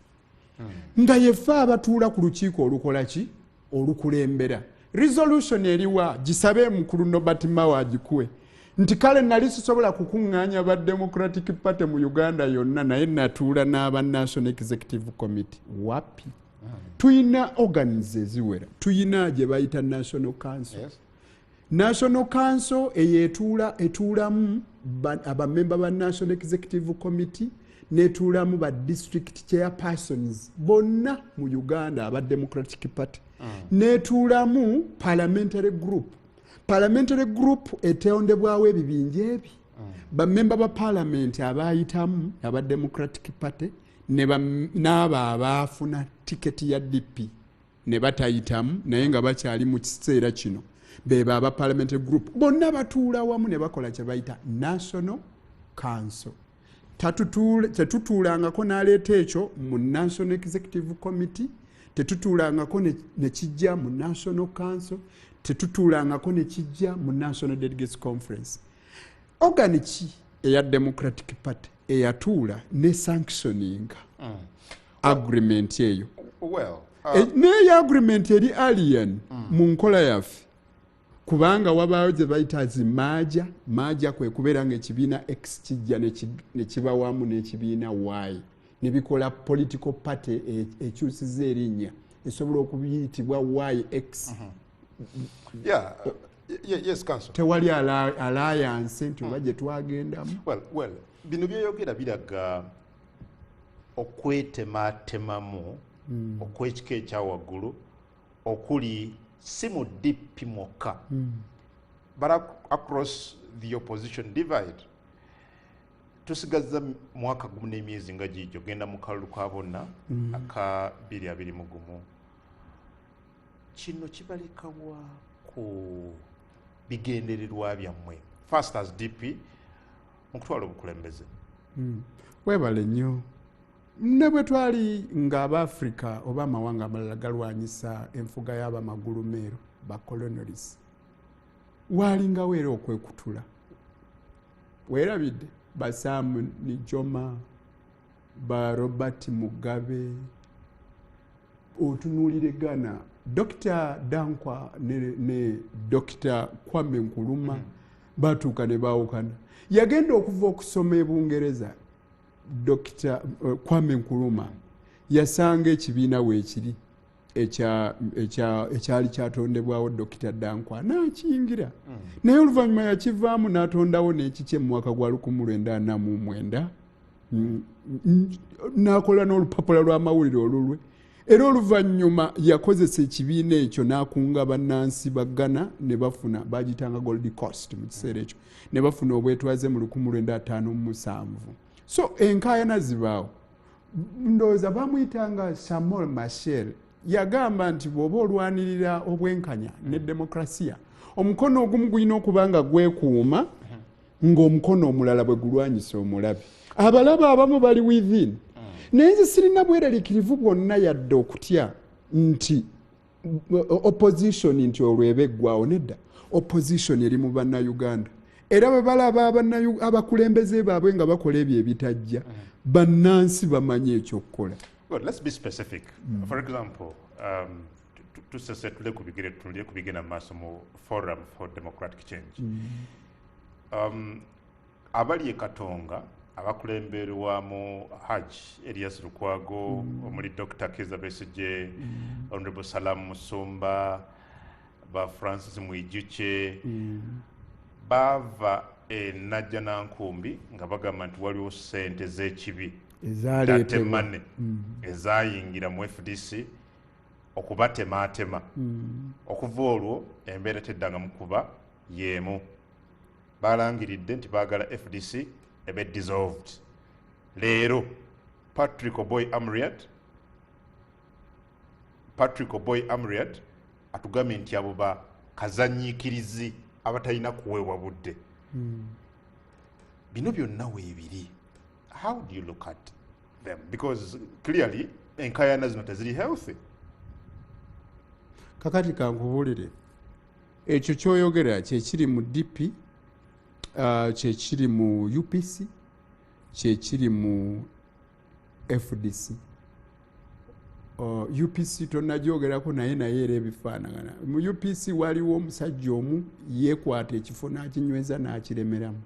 nga yeffe abatuula ku lukiiko olukola ki, olukulembera. Resolution eriwa? Gisabe mukulu Norbert Mao agikuwe nti kale nali sisobola kukuŋŋaanya ba Democratic Party mu Uganda yonna, naye natuula n'aba National Executive Committee. Wapi? Tuyina organs eziwera. Tuyina gye bayita National Council. National Council eyo etuulamu abamemba ba National Executive Committee, netuulamu ba district chairpersons bonna mu Uganda aba Democratic Party, netuulamu parliamentary group. Parliamentary group etondebwawo ebibinja ebi bamemba ba parliament abayitamu aba Democratic Party n'abo abaafuna tiketi ya DP ne batayitamu naye nga bakyali mu kiseera kino, beba aba parliamentary group. Bonna batuula wamu ne bakola kye bayita National Council. Tetutuulangako n'aleeta ekyo mu National Executive Committee. Tetutuulangako ne kijja mu National Council, tetutuulangako ne kijja mu National Delegates Conference. Organ ki eya Democratic Party eyatuula ne sanctioning agreement eyo? Well, Naye agreement eri alien mu nkola yaffe, kubanga wabaawo gye bayita zi merger. Merger kwe kubeera nga ekibiina X kijja ne kibawamu n'ekibiina Y ne bikola political party ekyusiza erinnya, esobola okuyitibwa YX. Yeah, yes, council. Tewali alliance nti oba gye twagendamu. Well, bino byeyogera biraga okwetematemamu okw'ekika ekyawaggulu okuli si mu DP mwokka, but across the opposition divide. Tusigazza mwaka gumu n'emyezi nga giigyo genda mu kalulu ka bonna aka 2021. Kino kibalekawa ku bigendererwa byammwe, first as DP, mu kutwala obukulembeze? Weebale nnyo. Ne bwe twali ng'Abaafrika oba amawanga amalala galwanyisa enfuga y'abamagulumeero, ba colonialist, waalingawo era okwekutula. Weerabidde ba Sam Nujoma, ba Robert Mugabe? Otunuulire Ghana, Dr Dankwa ne Dr Kwame Nkrumah batuuka ne baawukana. Yagenda okuva okusoma e Bungereza, Dr Kwame Nkrumah yasanga ekibiina weekiri ekyali kyatondebwawo Dr Dankwa, n'akiyingira, naye oluvannyuma yakivaamu n'atondawo n'ekikye mu mwaka gwa 1949, n'akola n'olupapula lw'amawulire olulwe. Era oluvannyuma yakozesa ekibiina ekyo n'akunga bannansi ba Ghana ne bafuna, bagitanga Gold Coast mu kiseera ekyo, ne bafuna obwetwaze mu 1957. So enkaayana zibaawo. Ndowooza bamuyitanga Samora Machel, yagamba nti bw'oba olwanirira obwenkanya ne demokrasiya, omukono ogumu gulina okuba nga gwekuuma ng'omukono omulala bwe gulwanyisa omulabe. Abalabe abamu bali within, naye nze sirina bweraliikirivu bwonna yadde okutya nti opposition nti olwo eba eggwawo. Nedda, opposition eri mu Bannayuganda, era bwe balaba abakulembeze baabwe nga bakola ebyo ebitajja, bannansi bamanyi ekyokukola. Good, let's be specific. For example, tusese tule ku bigere, tunulire ku bigenda mu maaso mu Forum for Democratic Change. Abali e Katonga abakulemberwamu Haj Elias Lukwago, omuli Dr Kiza Besigye, Honorable Salam Musumba, ba Francis Mwijukye, baava e Najjanankumbi nga bagamba nti waliwo ssente z'ekibi, ezaleetebwa tatemane, ezayingira mu FDC okubatematema. Okuva olwo embeera teddangamu kuba y'emu. Balangiridde nti baagala FDC ebe dissolved. Leero Patrick Oboi Amuriat, Patrick Oboi Amuriat atugambye nti abo ba kazanyiikirizi abatalina kuweebwa budde. Bino byonna weebiri, how do you look at them? Because clearly enkayana zino teziri healthy. Kakati kankubuulire, ekyo kyoyogera kyekiri mu DP, kyekiri mu UPC, kyekiri mu FDC. UPC tonnagyogerako, naye era ebifaanagana. Mu UPC waliwo omusajja omu yeekwata ekifo n'akinyweza n'akiremeramu,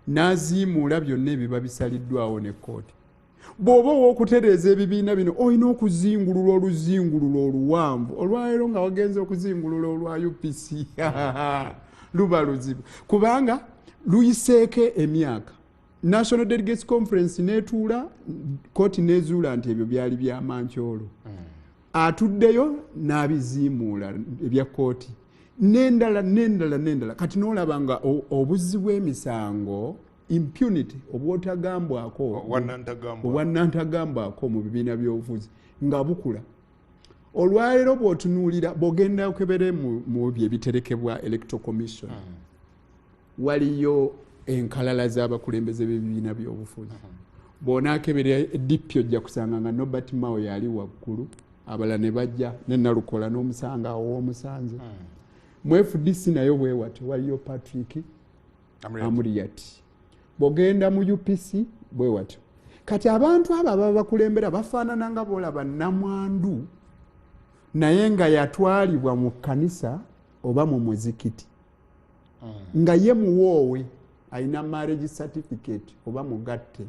n'aziimuula byonna ebiba bisaliddwawo ne kkooti. Bw'oba ow'okutereeza ebibiina bino, olina okuzingulula oluzingululo oluwanvu. Olwaleero nga wagenza okuzingulula olwa UPC luba luzibu, kubanga luyiseeko emyaka. National Delegates Conference netuula, kooti nezuula nti ebyo byali byamankyolo. Atuddeyo n'abiziimuula ebya kooti, nendala nendala nendala. Kati nolaba nga obuzzi bw'emisango, impunity, obwotagambwako, obwannantagambwako mu bibiina by'obufuzi nga bukula. Olwaleero bw'otunuulira, bw'ogenda okebere mu byo ebiterekebwa Electoral Commission, waliyo enkalala z'abakulembeze b'ebibiina by'obufuzi. Bw'onaakebera DP, ojja kusanga nga Norbert Mao yali waggulu. Abalala ne bajja ne Nalukola n'omusanga awo omusanze. Mu FDC nayo bwe watyo waliyo Patrick Amuriat. Bw'ogenda mu UPC bwe watyo. Kati abantu abo ababa bakulembera bafaanana nga bw'olaba nnamwandu naye nga yatwalibwa mu kkanisa oba mu muzikiti. Nga ye muwoowe alina marriage certificate oba mugatte.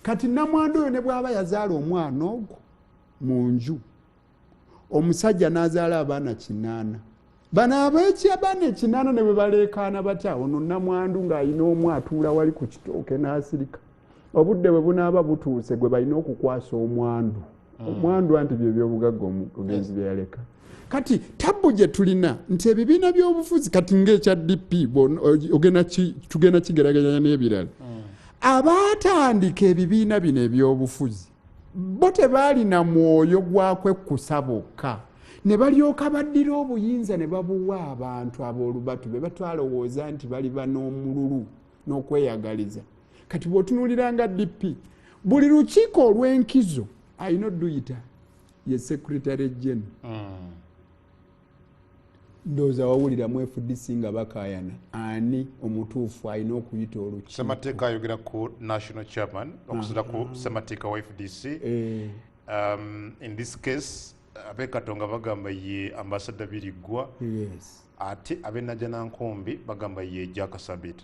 Kati nnamwandu oyo ne bw'aba yazaala omwana ogwo mu nju, omusajja n'azaala abaana 8. Bano abaana 8 ne bwe baleekaana batya, ono nnamwandu ng'alina omu atuula wali ku kitooke n'asirika. Obudde bwe bunaaba butuuse gwe balina okukwasa omwandu. Omwandu anti bye byobugagga omugenzi bye yaleka. Kati tabbu gye tulina nti ebibiina by'obufuzi kati ng'ekya DP tugenda kigeraganya n'ebirala. Abaatandika ebibiina bino ebyobufuzi bo tebaalina mwoyo gwa kwekkusa bokka, ne balyoka baddira obuyinza ne babuwa abantu ab'olubatu be batwalowooza nti baliba n'omululu n'okweyagaliza. Kati bw'otunuulira nga DP, buli lukiiko olw'enkizo alina odduyita ye Secretary General. Ndowooza wawulira mu FDC nga bakaayana ani omutuufu alina okuyita olukiiko. Ssemateeka ayogera ku national chairman okusinziira ku ssemateeka wa FDC. In this case ab'e Katonga bagamba ye Ambassador Biriggwa. Ate ab'e Najjanankumbi bagamba ye Jack Sabit.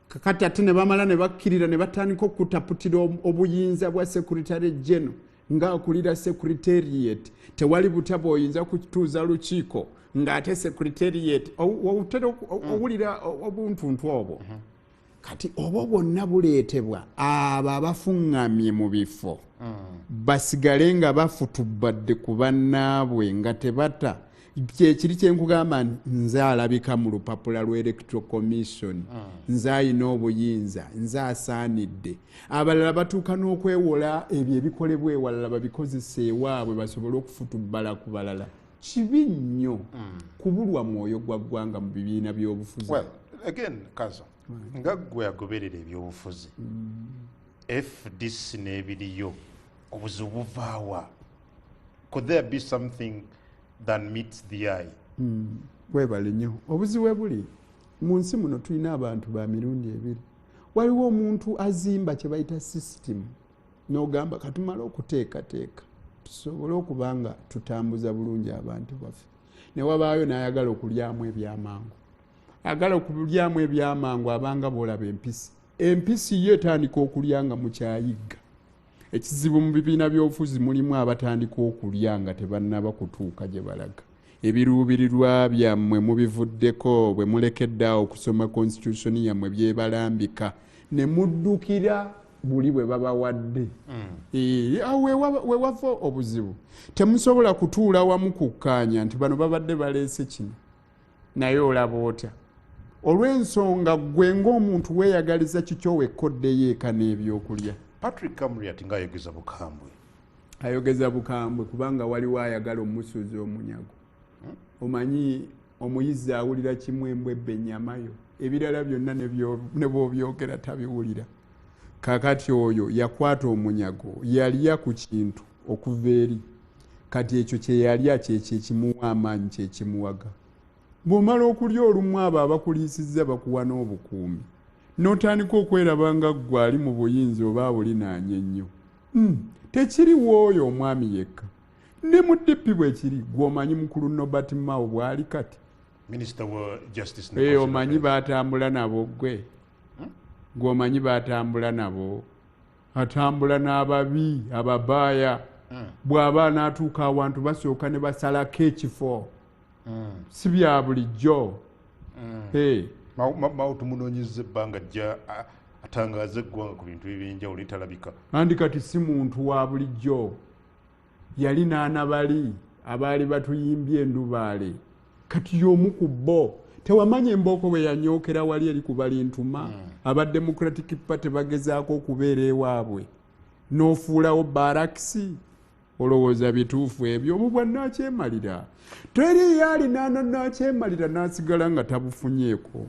Kakati ate ne bamala ne bakkirira ne batandika okutaputira obuyinza bwa Secretary General ng'akulira Secretariat. Tewali butya bw'oyinza kutuuza lukiiko ng'ate Secretariat otera owulira obuntuntu obwo. Kati obwo bwonna buleetebwa abo abafuŋŋamye mu bifo basigale nga bafutubbadde ku bannaabwe nga tebata. Kyekiri kye nkugamba nti nze alabika mu lupapula lwa Electoral Commission, nze alina obuyinza, nze asaanidde. Abalala batuuka n'okwewola ebyo ebikolebwa ewalala babikozesa ewaabwe basobole okufutubbala ku balala. Kibi nnyo kubulwa mwoyo gwa ggwanga mu bibiina by'obufuzi. Well, again, Kazo, nga ggwe agoberera ebyobufuzi, FDC n'ebiriyo obuzibu buvaawa? Could there be something than meets the eye? Webale nnyo. Obuzibu bwe buli mu nsi muno, tulina abantu ba mirundi ebiri. Waliwo omuntu azimba kye bayita system, n'ogamba katumale okuteekateeka tusobole okuba nga tutambuza bulungi abantu baffe. Ne wabaayo n'ayagala okulyamu ebyamangu. Ayagala okulyamu ebyamangu abanga bw'olaba empisi. Empisi yo etandika okulya nga mukyayigga. Ekizibu mu bibiina by'obufuzi mulimu abatandika okulya nga tebannaba kutuuka gye balaga. Ebiruubirirwa byammwe mubivuddeko bwe mulekedde awo okusoma constitution yammwe byebalambika ne muddukira buli bwe babawadde. Awo we wava obuzibu. Temusobola kutuula wamu kukkaanya nti bano babadde baleese kino, naye olaba otya? Olw'ensonga ggwe ng'omuntu weeyagaliza kikyo wekkoddeyo eka n'ebyokulya. Patrick Amuriat ng'ayogeza bukambwe. Ayogeza bukambwe kubanga waliwo ayagala omusuuza omunyago. Omanyi omuyizi awulira kimu embwa ebba ennyamayo, ebirala byonna ne bw'obyogera tabiwulira. Kakati oyo yakwata omunyago, yalya ku kintu okuva eri. Kati ekyo kye yalya kyekyo ekimuwa amaanyi, kyekimuwaga. Bw'omala okulya olumu abo abakuliisizza bakuwa n'obukuumi, n'otandika okweraba nga ggwe ali mu buyinza oba awulinaanye ennyo. Tekiriwo oyo omwami yekka, ne mu DP bwe kiri. Ggwe omanyi mukulu Norbert Mao bw'ali kati? Minister wa Justice. Omanyi baatambula nabo ggwe? Ggwe omanyi baatambula nabo? Atambula n'ababi ababaaya. Bw'aba anaatuuka awantu basooka ne basalako ekifo. Si bya bulijjo. Mao tumunoonyezza ebbanga jja atangaaze eggwanga ku bintu ebyenjawulo etalabika. Andi kati si muntu wa bulijjo. Yali n'anabali abaali batuyimbye endubaale. Kati y'omu ku bo. Tewamanya embooko bwe yanyookera wali eri ku Balintuma. Aba Democratic Party bagezaako okubeera ewaabwe. N'ofuulawo barakisi. Olowooza bituufu ebyo? Obwo bwa nnaakyemalira. Teriyo alinaana nnaakyemalira n'asigala nga tabufunyeeko.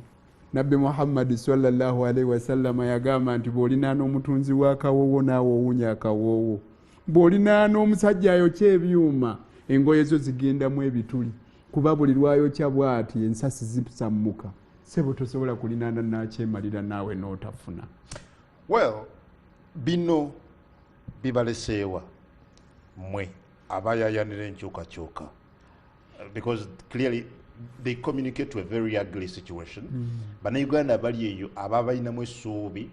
Nabbi Muhammadi sallallahu alaihi wasallama yagamba nti bw'olinaana omutunzi w'akawoowo naawe owunya akawoowo. Bw'olinaana omusajja ayokya ebyuma, engoye zo zigendamu ebituli, kuba buli lwayokya bw'ati ensasi zisammuka. Sebo, tosobola kulinaana nakyemalira naawe n'otafuna. Well, bino bibaleseewa mmwe abayayanira enkyukakyuka? Because clearly they communicate to a very ugly situation. Bannayuganda bali eyo aba balinamu essuubi,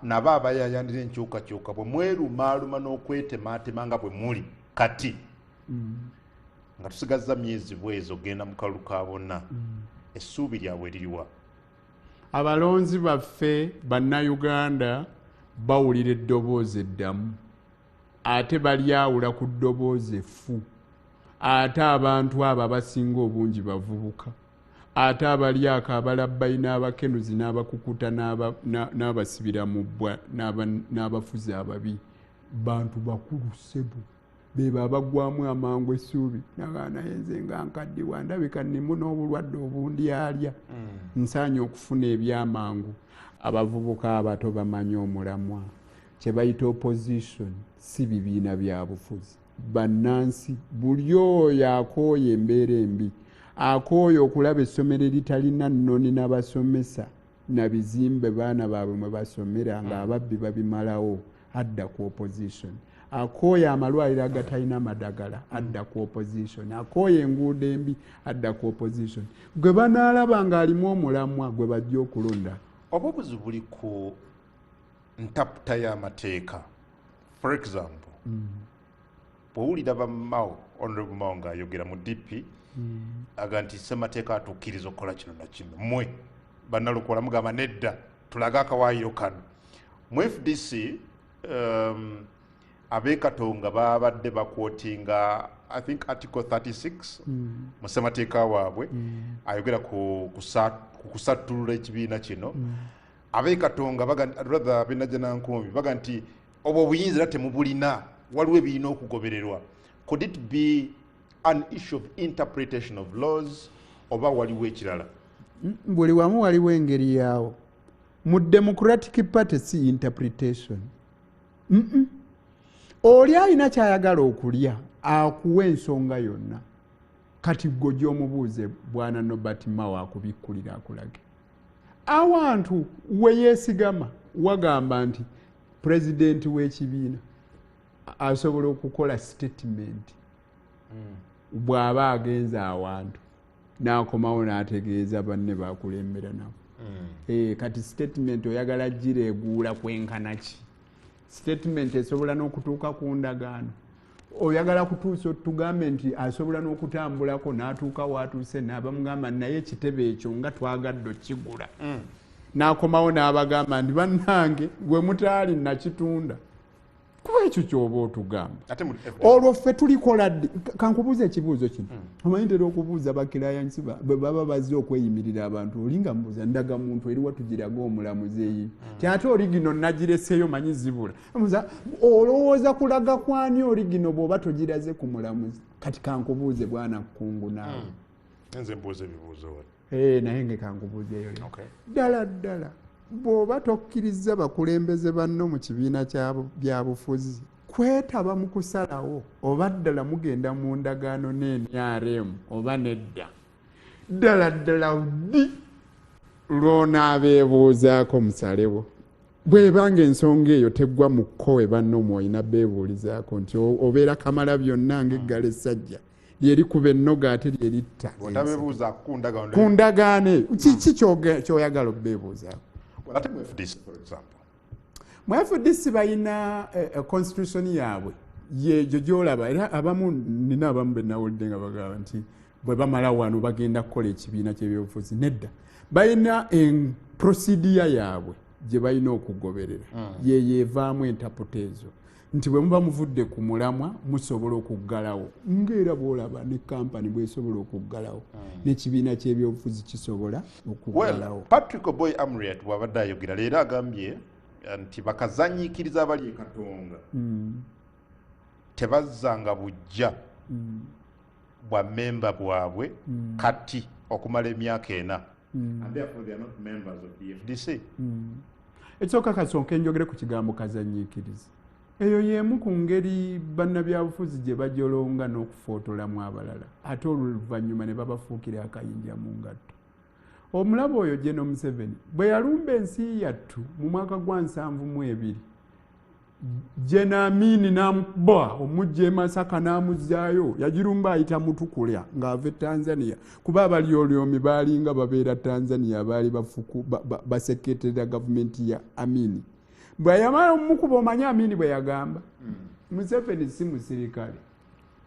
nabo abayayanira enkyukakyuka, bwe mwerumaaluma n'okwetematema nga bwe muli kati, nga tusigazza myezi bwezi ogenda mu kalulu ka bonna, essuubi lyabwe liriwa? Abalonzi baffe Bannayuganda bawulira eddoboozi eddamu, ate balyawula ku ddoboozi effu. Ate abantu abo abasinga obungi bavubuka, ate abalyako abalabbayi n'abakenuzi n'abakukuta n'abasibira mu bbwa n'abafuzi ababi bantu bakulu, ssebo. Beba abaggwamu amangu essuubi. Nagaa, naye nze nga nkaddiwa, ndabika nnimu n'obulwadde obundyalya, nsaanye okufuna ebyamangu. Abavubuka abato bamanyi omulamwa. Kye bayita opposition si bibiina bya bufuzi, bannansi. Buli oyo akooye embeera embi, akooye okulaba essomero eritalina nnoni n'abasomesa na bizimbe baana baabwe mwe basomera nga ababbi babimalawo, adda ku opposition. Akooye amalwaliro agatalina madagala, adda ku opposition. Akooye enguudo embi, adda ku opposition. Gwe banaalaba ng'alimu omulamwa gwe bajja okulonda. Oba obuzibu buli ku ntaputa y'amateeka? For example, bw'owulira bamao, Honorable Mao ng'ayogera mu DP, aga nti ssemateeka atukkiriza okukola kino na kino, mmwe bannalukola mugamba nedda, tulage akawaayiro kano. Mu FDC, ab'ekatonga babadde baquotinga, I think, article 36 mu ssemateeka waabwe, ayogera ku kusattulula ekibiina kino. Ab'ekatonga rather ab'enajjanankumbi baga nti obwo obuyinza era temubulina, waliwo ebirina okugobererwa. Could it be an issue of interpretation of laws oba waliwo ekirala? Buli wamu waliwo engeri yaawo. Mu Democratic Party si interpretation. Oli alina kyayagala okulya, akuwa ensonga yonna. Kati gwe gy'omubuuze, bwana Nobert Mao akubikkulira, akulage awantu we yeesigama. Wagamba nti pulezidenti w'ekibiina asobola okukola statement bw'aba agenze awantu n'akomawo n'ategeeza banne bakulembera nabo. Kati statement oyagala gireeguula kwenkana ki? Statement esobola n'okutuuka ku ndagaano. Oyagala kutuusa otugambe nti asobola n'okutambulako n'atuuka waatuuse n'abamugamba, naye ekitebe ekyo nga twagadde okigula, n'akomawo n'abagamba nti bannange gwe mutaali nakitunda, kuba ekyo kyoba otugamba. Ate mu FDC? Olwo ffe tulikola ddi? Kankubuuza ekibuuzo kino. Omanyi ntera okubuuza baclients bwe baba bazze okweyimirira abantu, olinga mubuuza ndagamuntu eriwa tugiraga omulamuzi eyibi, ti ate original nagireseeyo, manyi zibula. Mubuuza, olowooza kulaga kwani original bw'oba togiraze ku mulamuzi? Kati kankubuuze, bwana Kkungu, naawe. Nze mbuuza ebibuuzo wano. Naye nge kankubuuzeeyo. Ddala ddala bw'oba tokkiriza bakulembeze banno mu kibiina kya byabufuzi kwetaba mu kusalawo oba ddala mugenda mu ndagaano n'NRM oba nedda, ddala ddala ddi lw'onaabeebuuzaako musalewo? Bw'ebanga ensonga eyo teggwa mu kkowe banno mwolina beebuulizaako nti obeera kamala byonna ng'eggalo essajja lyerikuba ennoga ate lyeritta. Bw'otabeebuuzaako ku ndagaano, ku ndagaano eyo, kiki ky'oyagala obeebuuzaako? Well, ate mu FDC, for example? Mu FDC balina constitution yaabwe yegyo gyolaba. Era abamu nina abamu benawulidde nga bagamba nti bwe bamala wano bagenda kukola ekibiina kyebyobufuzi. Nedda, balina procedure yaabwe gye balina okugoberera, yeyo evaamu entaputa ezo nti bwe muba muvudde ku mulamwa musobola okuggalawo, ngaera bwolaba ne kampani bwesobola okuggalawo, n'ekibiina kyebyobufuzi kisobola okuggalawo. Well, Patrick Oboi Amuriat bw'abadde ayogera leero agambye nti bakazanyiikiriza abali e Katonga tebazzanga bujja bwa memba bwabwe kati okumala emyaka 4, and therefore they are not members of the FDC. Ekisooka, kasooke njogere ku kigambo kazanyiikiriza. Eyo y'emu ku ngeri bannabyabufuzi gye bajolonga n'okufootolamu abalala, ate oluvannyuma ne babafuukira akayinja mu ngatto. Omulaba oyo General Museveni bwe yalumba ensi yattu mu mwaka gwa 72, Gen Amini n'amukuba omujja e Masaka n'amuzzaayo. Yagirumba ayita Mutukulya ng'ava e Tanzania, kuba abalyolyomi baalinga babeera Tanzania, baali baseketerera gavumenti ya Amini. Bwe yamala omukuba, omanyi Amini bwe yagamba? Museveni si musirikale,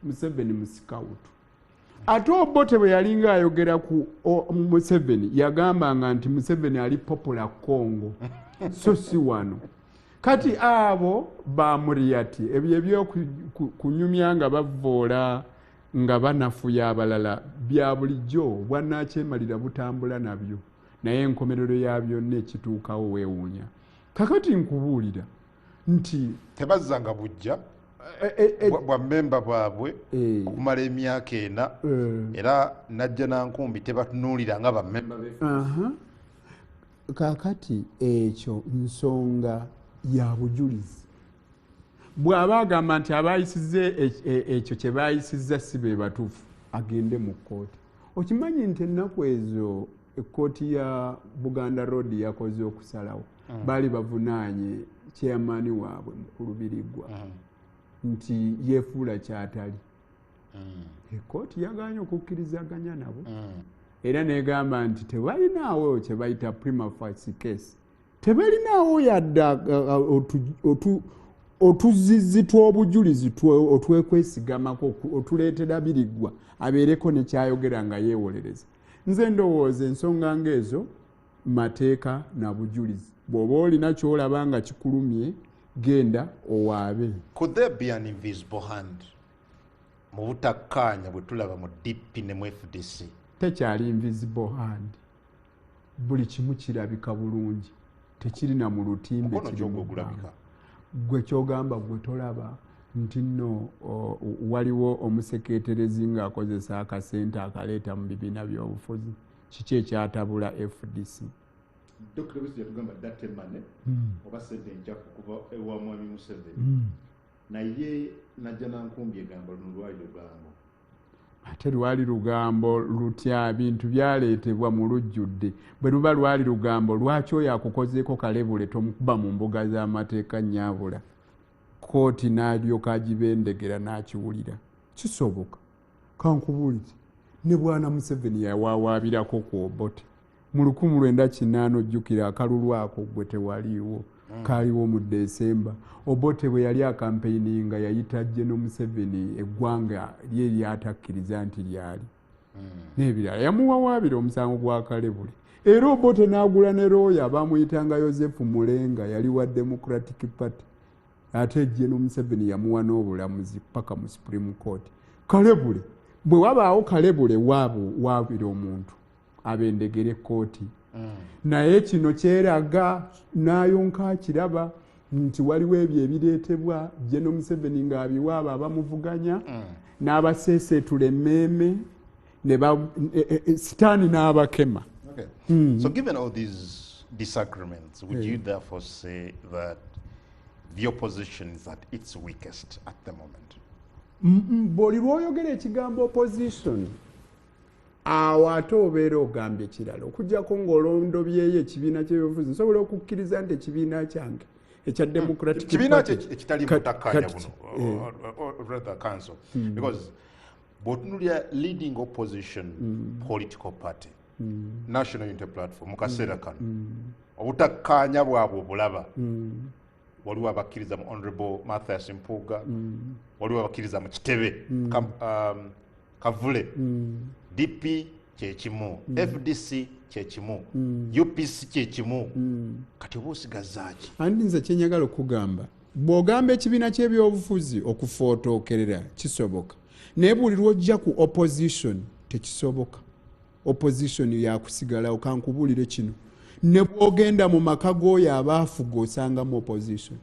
Museveni musikawutu. Ate Obote bwe yalinga ayogera ku Museveni, yagambanga nti Museveni ali popular Congo, so si wano. Kati abo bamuriyati, ebyo ebyokunyumya nga bavoola nga banafuya abalala bya bulijjo, bwannakyemalira butambula nabyo, naye enkomerero ya byonna ekituukawo weewuunya. Kakati nkubuulira nti tebazzanga bujja bwa memba bwabwe okumala emyaka 4, era najja nankumbi tebatunuulira nga bamemba. Kakati ekyo nsonga ya bujulizi. Bw'aba agamba nti abayisizza ekyo kye bayisizza si be batuufu, agende mu kkooti. Okimanyi nti ennaku ezo ekkooti ya Buganda Road yakoze okusalawo, baali bavunaanye chairman waabwe Mukulu Birigwa nti yeefuula kyatali. Ekkooti yagaanye okukkirizaganya nabo, era negamba nti tebalinaawo kye bayita prima facie case, tebalinaawo yadde otuzizi tw'obujulizi otwekwesigamako otuleetera Birigwa abeereko nekyayogera nga yeewolereza. Nze ndowooza ensonga ng'ezo mateeka na bujulizi. Bw'oba olina kyolaba nga kikulumye, genda owaabe. Could there be an invisible hand mu butakkaanya bwe tulaba mu DP ne mu FDC? Tekyali invisible hand, buli kimu kirabika bulungi, tekirina mu lutimbe. Mukono gyogwo gulabika. Gwe kyogamba, gwe tolaba nti nno waliwo omuseketerezi ng'akozesa akasente akaleeta mu bibiina by'obufuzi? Kiki ekyatabula FDC? Dr. Besigye yatugamba dirty money oba sente enjafu kuva ewa Mwami Museveni, naye najja nankumbi egamba luno lwali lugambo. Ate lwali lugambo lutya? Bintu byaleetebwa mu lujjudde. Bwe luba lwali lugambo, lwaki oyo akukozeeko kalebule tomukuba mu mbuga z'amateeka nnyabula, kooti n'alyoka agibendegera n'akiwulira? Kisoboka. Kankubuulire, ne bwana Museveni yawawaabirako ku Obote mu 1980. Ojjukira akalulu ako? Gwe tewaliiwo, kaaliwo mu Desemba. Obote bwe yali akampeininga, yayita General Museveni eggwanga lye lyatakkiriza nti lyali n'ebirala. Yamuwawaabira omusango gwa kalebule, era Obote n'agula ne looya bamuyitanga Yosefu Mulenga, yali wa Democratic Party. Ate General Museveni yamuwa n'obulamuzi paka mu Supreme Court. Kalebule bwe wabaawo, kalebule waabo waabira omuntu abendegere kooti. Naye kino kyeraga nayonka akiraba nti waliwo ebyo ebireetebwa General Museveni ng'abiwa abo abamuvuganya n'abaseeseetula emmeeme ne sitaani n'abakema. Okay. So given all these disagreements, would you therefore say that the opposition is at its weakest at the moment? Buli lw'oyogera ekigambo opposition, awo ate obeera ogambye kirala, okugjako ng'olondobyeyo ekibiina ky'ebyobufuzi. Nsobola okukkiriza nti ekibiina kyange ekya Democratic Kibiina Party kye ekitali mutakkaanya kati, buno, or rather council, because bw'otunuulira leading opposition political party, National Unity Platform, mu kaseera kano obutakkaanya bwabwe obulaba. Waliwo abakkiriza mu Honorable Mathias Mpuuga, waliwo abakkiriza mu Kitebe Kavule. DP kyekimu, FDC kyekimu, UPC kyekimu. Kati oba osigazaaki? Andi nze kyenyagala okugamba, bw'ogamba ekibiina ky'ebyobufuzi okufootookerera kisoboka, naye buli lw'ojja ku opposition tekisoboka. Opposition yakusigalawo. Kankubuulire kino, ne bw'ogenda mu maka g'oyo abaafuga osangamu opposition.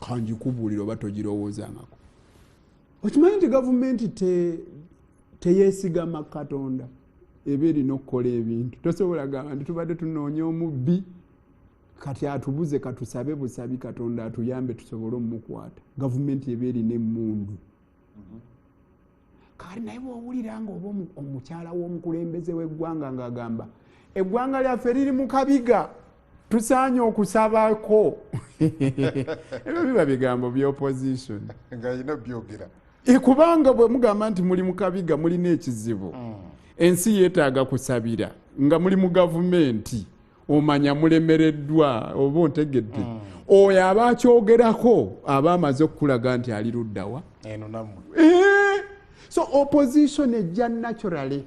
Kanjikubuulire oba togirowoozangako. Okimanyi nti gavumenti teyeesigama Katonda, eba erina okukola ebintu. Tosobola gamba nti tubadde tunoonya omubbi. Kati atubuze, katusabe busabi Katonda atuyambe tusobole omukwata. Gavumenti eba erina emmundu. Kale naye bw'owulira nga oba omukyala w'omukulembeze w'eggwanga ng'agamba eggwanga lyaffe liri mu kabiga, tusaanye okusabako, ebyo biba bigambo bya opposition. Nga alina byogera. Kubanga bwe mugamba nti muli mu kabiga, mulina ekizibu, ensi yeetaaga kusabira, nga muli mu gavumenti, omanya mulemereddwa. Oba ontegedde? Oyo aba akyogerako aba amaze okukulaga nti ali luddawa. Eno nammwe. So opposition ejja naturally,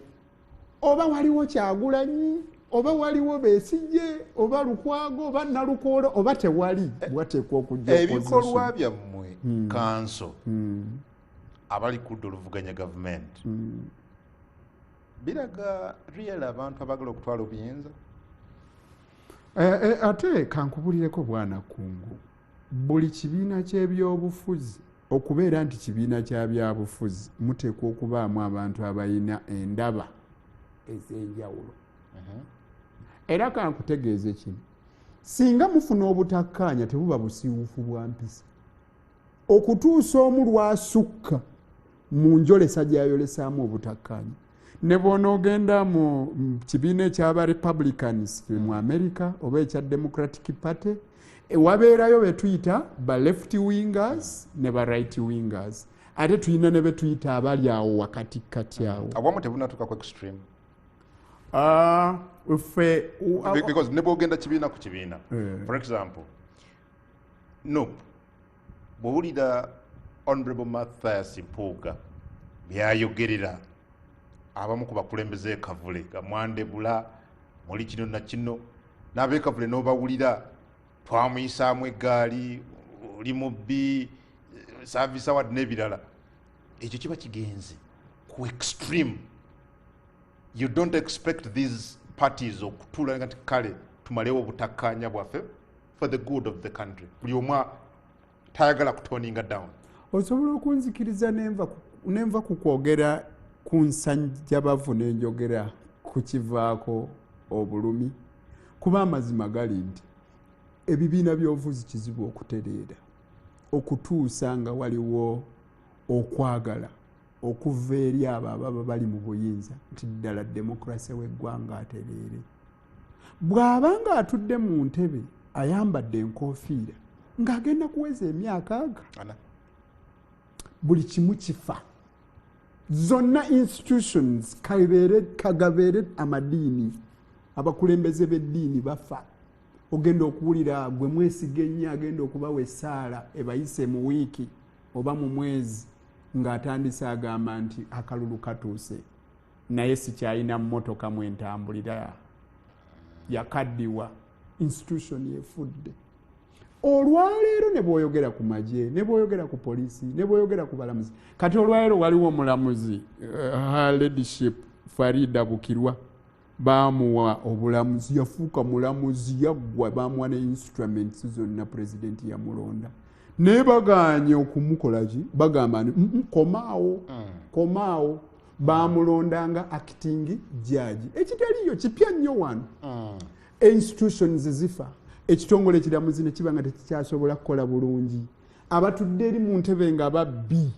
oba waliwo Kyagulanyi, oba waliwo Besigye, oba Lukwago, oba Nalukoola, oba tewali, wateekwa okujja ebikolwa opposition. Byammwe kanso abali kudda oluvuganya gavumenti biraga real abantu abagala okutwala obuyinza. Ate kankubulireko, bwana Kungu, buli kibiina ky'ebyobufuzi okubeera nti kibiina kya byabufuzi, muteekwa okubaamu abantu abalina endaba ez'enjawulo. Era kankutegeeze kino, singa mufuna obutakkaanya, tebuba busiiwuufu bwa mpisa okutuusa omu lwasukka mu njolesa gyayolesaamu obutakkaanya. Ne bw'onoogenda mu kibiina ekyaba Republicans mu America oba ekya Democratic Party, wabeerayo betuyita ba left wingers ne ba right wingers, ate tulina ne betuyita abali awo wakati kati awo. Awamu tebunatuuka ku extreme? Ah, ffe Because ne bwogenda kibiina ku kibiina, for example NUP, bwowulira Honorable Mathias Mpuuga byayogerera abamu ku bakulembeze e Kavule nga mwandebula muli kino na kino, n'ab'e Kavule n'obawulira twamuyisaamu eggaali, oli mubbi, service award n'ebirala, ekyo kiba kigenze ku extreme. You don't expect these parties okutuula nga nti kale tumalewo obutakkaanya bwaffe for the good of the country. Buli omu tayagala kutoninga down. Osobola okunzikiriza nenva ku kwogera ku nsajjabavu nenjogera ku kivaako obulumi? Kuba amazima gali nti ebibiina by'obufuzi kizibu okutereera okutuusa nga waliwo okwagala okuva eri abo ababa bali mu buyinza nti ddala demokurasi w'eggwanga atereere. Bw'aba nga atudde mu ntebe ayambadde enkofiira ng'agenda kuweza emyaka aga 40, buli kimu kifa, zonna institutions, kabeere kagabeere amadiini, abakulembeze b'eddiini bafa. Ogenda okuwulira gwe mwesiga ennyo agenda okubawa essaala ebayise mu wiiki oba mu mwezi ng'atandise agamba nti akalulu katuuse, naye sikyalina mmotoka mwentambulira, yakaddiwa. Institution efudde. Olwaleero ne bw'oyogera ku magye, ne bw'oyogera ku poliisi, ne bw'oyogera ku balamuzi, kati olwaleero waliwo omulamuzi, Her Ladyship Farida Bukirwa, bamuwa obulamuzi, yafuuka mulamuzi, yaggwa, bamuwa ne instruments zonna, pulezidenti yamulonda, naye baganye okumukolaki, bagamba nti "Komaawo, komaawo." Bamulondanga acting judge, ekitaliyo kipya nnyo wano. Institutions zifa, ekitongole ekiramuzi ne kiba nga tekikyasobola kukola bulungi, abatudde eri mu ntebe nga babbi,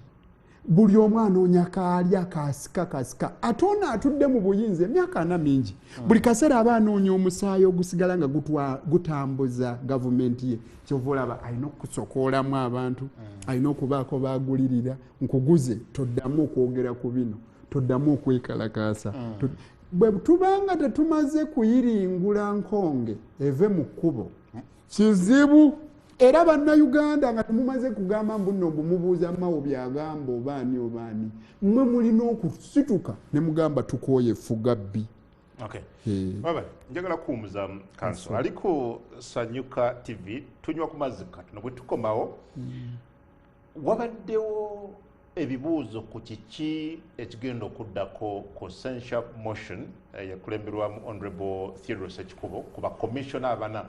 buli omu anoonya kaalya kasika kasika. Ate ono atudde mu buyinza emyaka 40 mingi, buli kaseera aba anoonya omusaayi ogusigala nga gutambuza gavumenti ye. Kyova olaba alina okusokoolamu abantu, alina okubaako bagulirira, nkuguze toddamu okwogera ku bino, toddamu okwekalakaasa. Bwe tubanga tetumaze kuyiringula nkonge eve mu kkubo, kizibu. Era bannayuganda nga temumaze kugamba mbu nno mbu mubuuza Mawo byagamba obaani obaani, mmwe mulina okusituka ne mugamba tukooye fuga bbi. Okay. Eh. Baba, njagala kuwumuza kanso aliko Sanyuka TV, tunywa ku mazzi katono. Bwe tukomawo, wabaddewo ebibuuzo ku kiki ekigenda okuddako ku censure motion yakulemberwamu Honorable Theodore Sekikubo ku bakomishona abana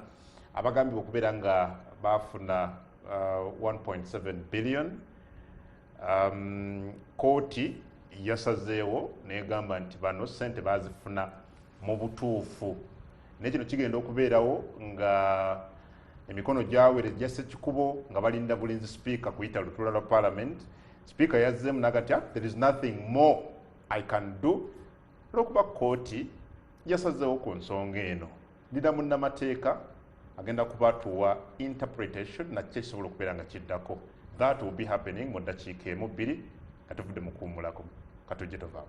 abagambibwa okubeera nga bafuna 1.7 billion. Kooti yasazeewo negamba nti bano sente bazifuna mu butuufu, naye kino kigenda okubeerawo nga Emikono gyawere gya Ssekikubo nga balinda bulinzi sipiika kuyita lutuula lwa parliament. Sipiika yazzeemu nagatya, "There is nothing more I can do," olwokuba kooti yasazeewo ku nsonga eno. Ndina munnamateeka agenda kubatuwa interpretation nakyo ekisobola okubeera nga kiddako. That will be happening mu ddakiika 1, 2 nga tuvudde mu kuwummulako. Katujje, tovaawo.